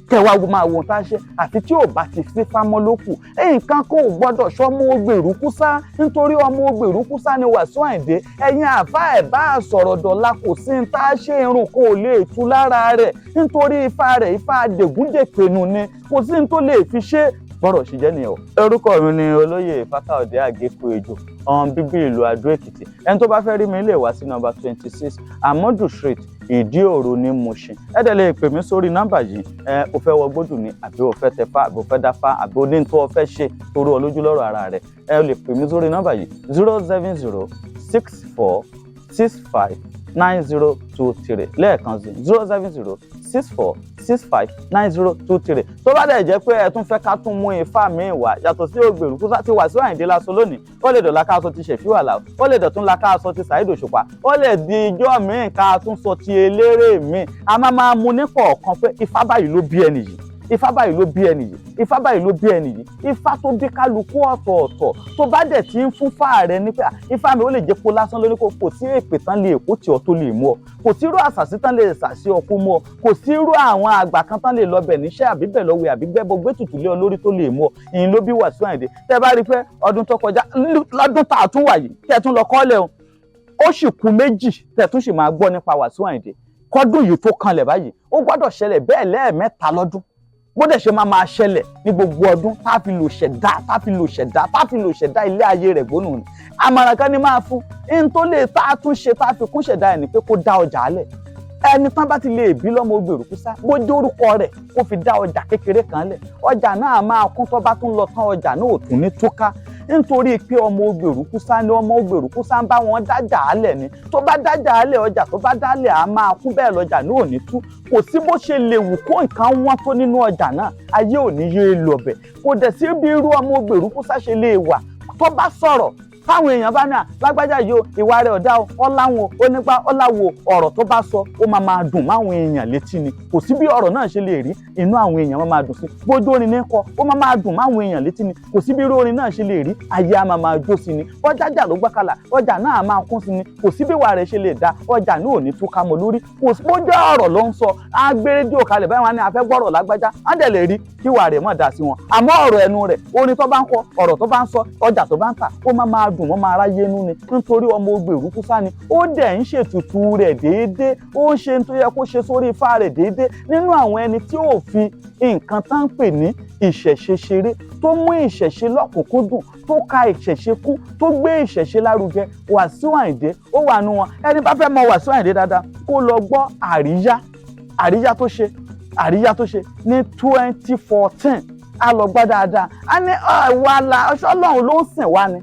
kẹwàá máa wo ohun tá a ṣe. Àfi tí ò bá ti sí fámọ́ ló kù. Nǹkan kan ò gbọ́dọ̀ sọmọ ògbèrú kúsá, nítorí ọmọ ògbèrú kúsá ni Wàsíù Àyìndé. Ẹ̀yin àfa, ẹ̀ bá a sọ̀rọ̀ dọ̀la, kò sí ní tá a ṣe, irun kan ò lè tú lára rẹ̀, nítorí ifá rẹ̀, ifá dègúndèpẹ̀nù ni. Kò sí ní tó lè fi ṣe. Bọ́rọ̀ ṣe jẹ́ nìyẹn o. Orúkọ mi ni Olóyè Fákáòdé Àgékù Ejò, ọmọ bíbí ìlú Adó Èkìtì. Ẹni tó bá fẹ́ rí mi lè wá sí nọ́mbà 26 Amadu Street, Ìdí Òro ní Mushin. Ẹ dẹ̀ lè pè mí sórí nọ́mbà yìí. Ẹ o fẹ́ wọ gbódù ni, àbí o fẹ́ tẹfá, àbí o fẹ́ dáfá, àbí o ní tó o fẹ́ ṣe torí ọ lójú lọ́rọ̀ ara rẹ̀, ẹ lè pè mí sórí nọ́mbà yìí: 07064659023. Lẹ́ẹ̀kan sí: 07064659023. Tó bá dẹ̀ jẹ́ pé ẹ tún fẹ́ ká tún mú ifá míì wá yàtọ̀ sí ògbèrú kúsá tí Wàsíù Àyìndé lásán lónìí, ó lè dọ̀la ká sọ ti Ṣẹ̀fíù Àlàó, ó lè dọ̀tún la ká sọ ti Saheed Òṣùpá, ó lè di ijọ́ míì ká tún sọ ti eléré míì. A máa máa mú ní kọ̀ọ̀kan pé ifá báyìí ló bí ẹni yìí, Ifá báyìí ló bí ẹni yìí, Ifá báyìí ló bí ẹni yìí. Ifá tó bí kálukú ọ̀tọ̀ọ̀tọ̀, tó bá dẹ̀ ti ń fún fáà rẹ ní pé Ifá mi, ó lè jẹ́ kó lásán lóní, kò sí èpè tán lè kó tí ọ tó lè mú ọ, kò sí irú àṣàṣì tán lè ṣàṣì ọ kó mú ọ, kò sí irú àwọn àgbà kan tán lè lọ bẹ̀ níṣẹ́ àbí bẹ̀ lọ́wọ́ àbí gbẹ́bọ gbé tutù lé ọ lórí tó lè mú ọ. Ìyìn ló bí Wàsíù Àyìndé. Tẹ́ bá rí i pé ọdún tó kọjá, lọ́dún tá a tún wà yìí, tẹ́ tún lọ kọ́lẹ̀ o, ó sì kù méjì tẹ́ tún sì máa gbọ́ nípa Wàsíù Àyìndé kọ́dún yìí tó kanlẹ̀ báyìí. Ó gbọ́dọ̀ ṣẹlẹ̀ bẹ́ẹ̀ lẹ́ẹ̀mẹ́ta lọ́dún, bó dẹ̀ ṣe máa máa ṣẹlẹ̀ ní gbogbo ọdún tá a fi lò ṣẹ̀dá, tá a fi lò ṣẹ̀dá, tá a fi lò ṣẹ̀dá ilé ayé rẹ̀ gbónú ni. Àmọ̀ràn kan ní máa fún in tó lè tá a tún ṣe tá a fi kún ṣẹ̀dá ẹ̀ ní pé kó dá ọjà lẹ̀. Ẹni tán bá ti lè bí lọ́mọ Ògbèrùkúsá, bó jẹ́ orúkọ rẹ̀, kó fi dá ọjà kékeré kan lẹ̀, ọjà náà máa kún. Tó bá tún lọ tán, ọjà náà ò tún ní túká, nítorí pé ọmọ Ògbèrùkúsá ni. Ọmọ Ògbèrùkúsá ń bá wọn dájà álẹ̀ ni. Tó bá dájà álẹ̀, ọjà tó bá dálẹ̀ á máa kún bẹ́ẹ̀, lọ́jà náà ò ní tú. Kò sí bó ṣe lè wù kó nǹkan wọ́n tó nínú ọjà náà, ayé ò ní yé lọbẹ̀. Kò dẹ̀ sí bí irú ọmọ Ògbèrùkúsá ṣe lè wà, tó bá sọ̀rọ̀, táwọn èèyàn bá ní à lágbájá yìí o, ìwà rẹ̀ ọ̀dá o, ọ̀làwọn onípa ọ̀làwò, ọ̀rọ̀ tó bá sọ, ó máa máa dùn máwọn èèyàn létí ni. Kò sí bí ọ̀rọ̀ náà ṣe lè rí, inú àwọn èèyàn máa máa dùn sí. Bójú orin ní kọ, ó máa máa dùn máwọn èèyàn létí ni. Kò sí bí irú orin náà ṣe lè rí, ayé á máa máa jó sí ni. Ọjàjà ló gbákalà, ọjà náà máa kún sí ni. Kò sí bí ìwà rẹ̀ ṣe lè da, ọjà náà ò ní túká mọ́ lórí. Kò sí bójú ọ̀rọ̀ ló ń sọ, á gbé rédíò kalẹ̀ báyìí, wọn á ní a fẹ́ gbọ́rọ̀ lágbájá, á dẹ̀ lè rí kí ìwà rẹ̀ mọ̀ dá sí wọn. Àmọ́ ọ̀rọ̀ ẹnu rẹ̀, orin tó bá ń kọ, ọ̀rọ̀ tó bá ń sọ, ọjà tó bá ń tà, ó máa máa dùn mọ́ máa ráyé nú ni, nítorí ọmọ Ògbèrùkúsá ni. Ó dẹ̀ ń ṣètùtù rẹ̀ déédéé, ó ń ṣe tó yẹ kó ṣe sórí ifá rẹ̀ déédéé. Nínú àwọn ẹni tí ò fi nǹkan tá ń pè ní ìṣẹ̀ṣe ṣeré, tó mú ìṣẹ̀ṣe lọ́kùnkúndùn, tó ka ìṣẹ̀ṣe kún, tó gbé ìṣẹ̀ṣe lárugẹ, Wàsíù Àyìndé ó wà nù wọn. Ẹni bá fẹ́ mọ Wàsíù Àyìndé dáadáa, kó lọ gbọ́ àríyá, àríyá tó ṣe, àríyá tó ṣe ní 2014, á lọ gbọ́ dáadáa. Á ní àwa la Ọlọ́run ló ń sìn wá ni,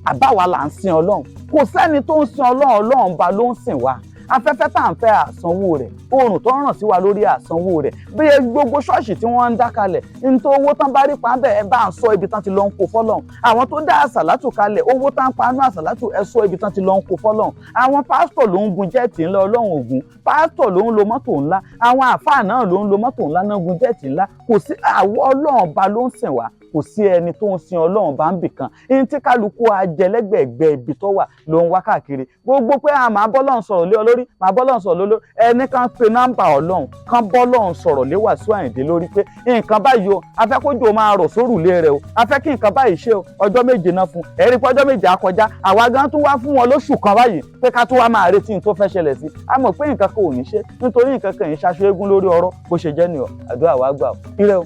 àbáwa là ń sin Ọlọ́run? Kò sẹ́ni tó ń sin Ọlọ́run, Ọlọ́run ba ló ń sìn wá. Afẹ́fẹ́ tá à ń fẹ́, àsanwó rẹ̀. Oòrùn tó ń ràn sí wa lórí, àsanwó rẹ̀. Bí gbogbo ṣọ́ọ̀ṣì tí wọ́n ń dá kalẹ̀, nítorí owó tán bá rí pa bẹ́ẹ̀, ẹ bá ń sọ ibi tán ti lọ ń kó fọ́lọ́run. Àwọn tó dá àsàlátù kalẹ̀, owó tán pa nú àsàlátù, ẹ sọ ibi tán ti lọ ń kó fọ́lọ́run. Àwọn pásítọ̀ ló ń gun jet ńlá, Ọlọ́run ògùn. Pásítọ̀ ló ń lo mọ́tò ńlá, àwọn àáfàá náà ló ń lo mọ́tò ńlá náà, gun jet ńlá. Kò sí, àwọn Ọlọ́run ba ló ń sìn wá. Kò sí ẹni tó ń sin Ọlọ́run bá ń bì kan. Ní tí kálukú ajẹlẹ́gbẹ̀ẹ́gbẹ́ ibi tó wà ló ń wá káàkiri. Gbogbo pé a máa bọ́lọ́run sọ̀rọ̀ lé ọ lórí, máa bọ́lọ́run sọ̀rọ̀ lé lórí, ẹni kan pe nọ́mbà Ọlọ́run kan, bọ́lọ́run sọ̀rọ̀ lé Wàsíù Àyìndé lórí pé nǹkan báyìí o, a fẹ́ kójò máa rọ̀ sórùlé rẹ̀ o, a fẹ́ kí nǹkan báyìí ṣe o. Ọjọ́ 7 náà fún ẹ̀rí pé ọjọ́ 7 á kọjá. Àwa gan tún wá fún wọn lóṣù kan báyìí pé ká tún wá máa retí ní tó fẹ́ ṣẹlẹ̀ sí. A mọ̀ pé nǹkan kan ò ní ṣe, nítorí nǹkan kan yìí ṣaṣọ eégún lórí ọ̀rọ̀. Bó ṣe jẹ́ nìyọ. Àdúrà wa gbà ó. Ire o.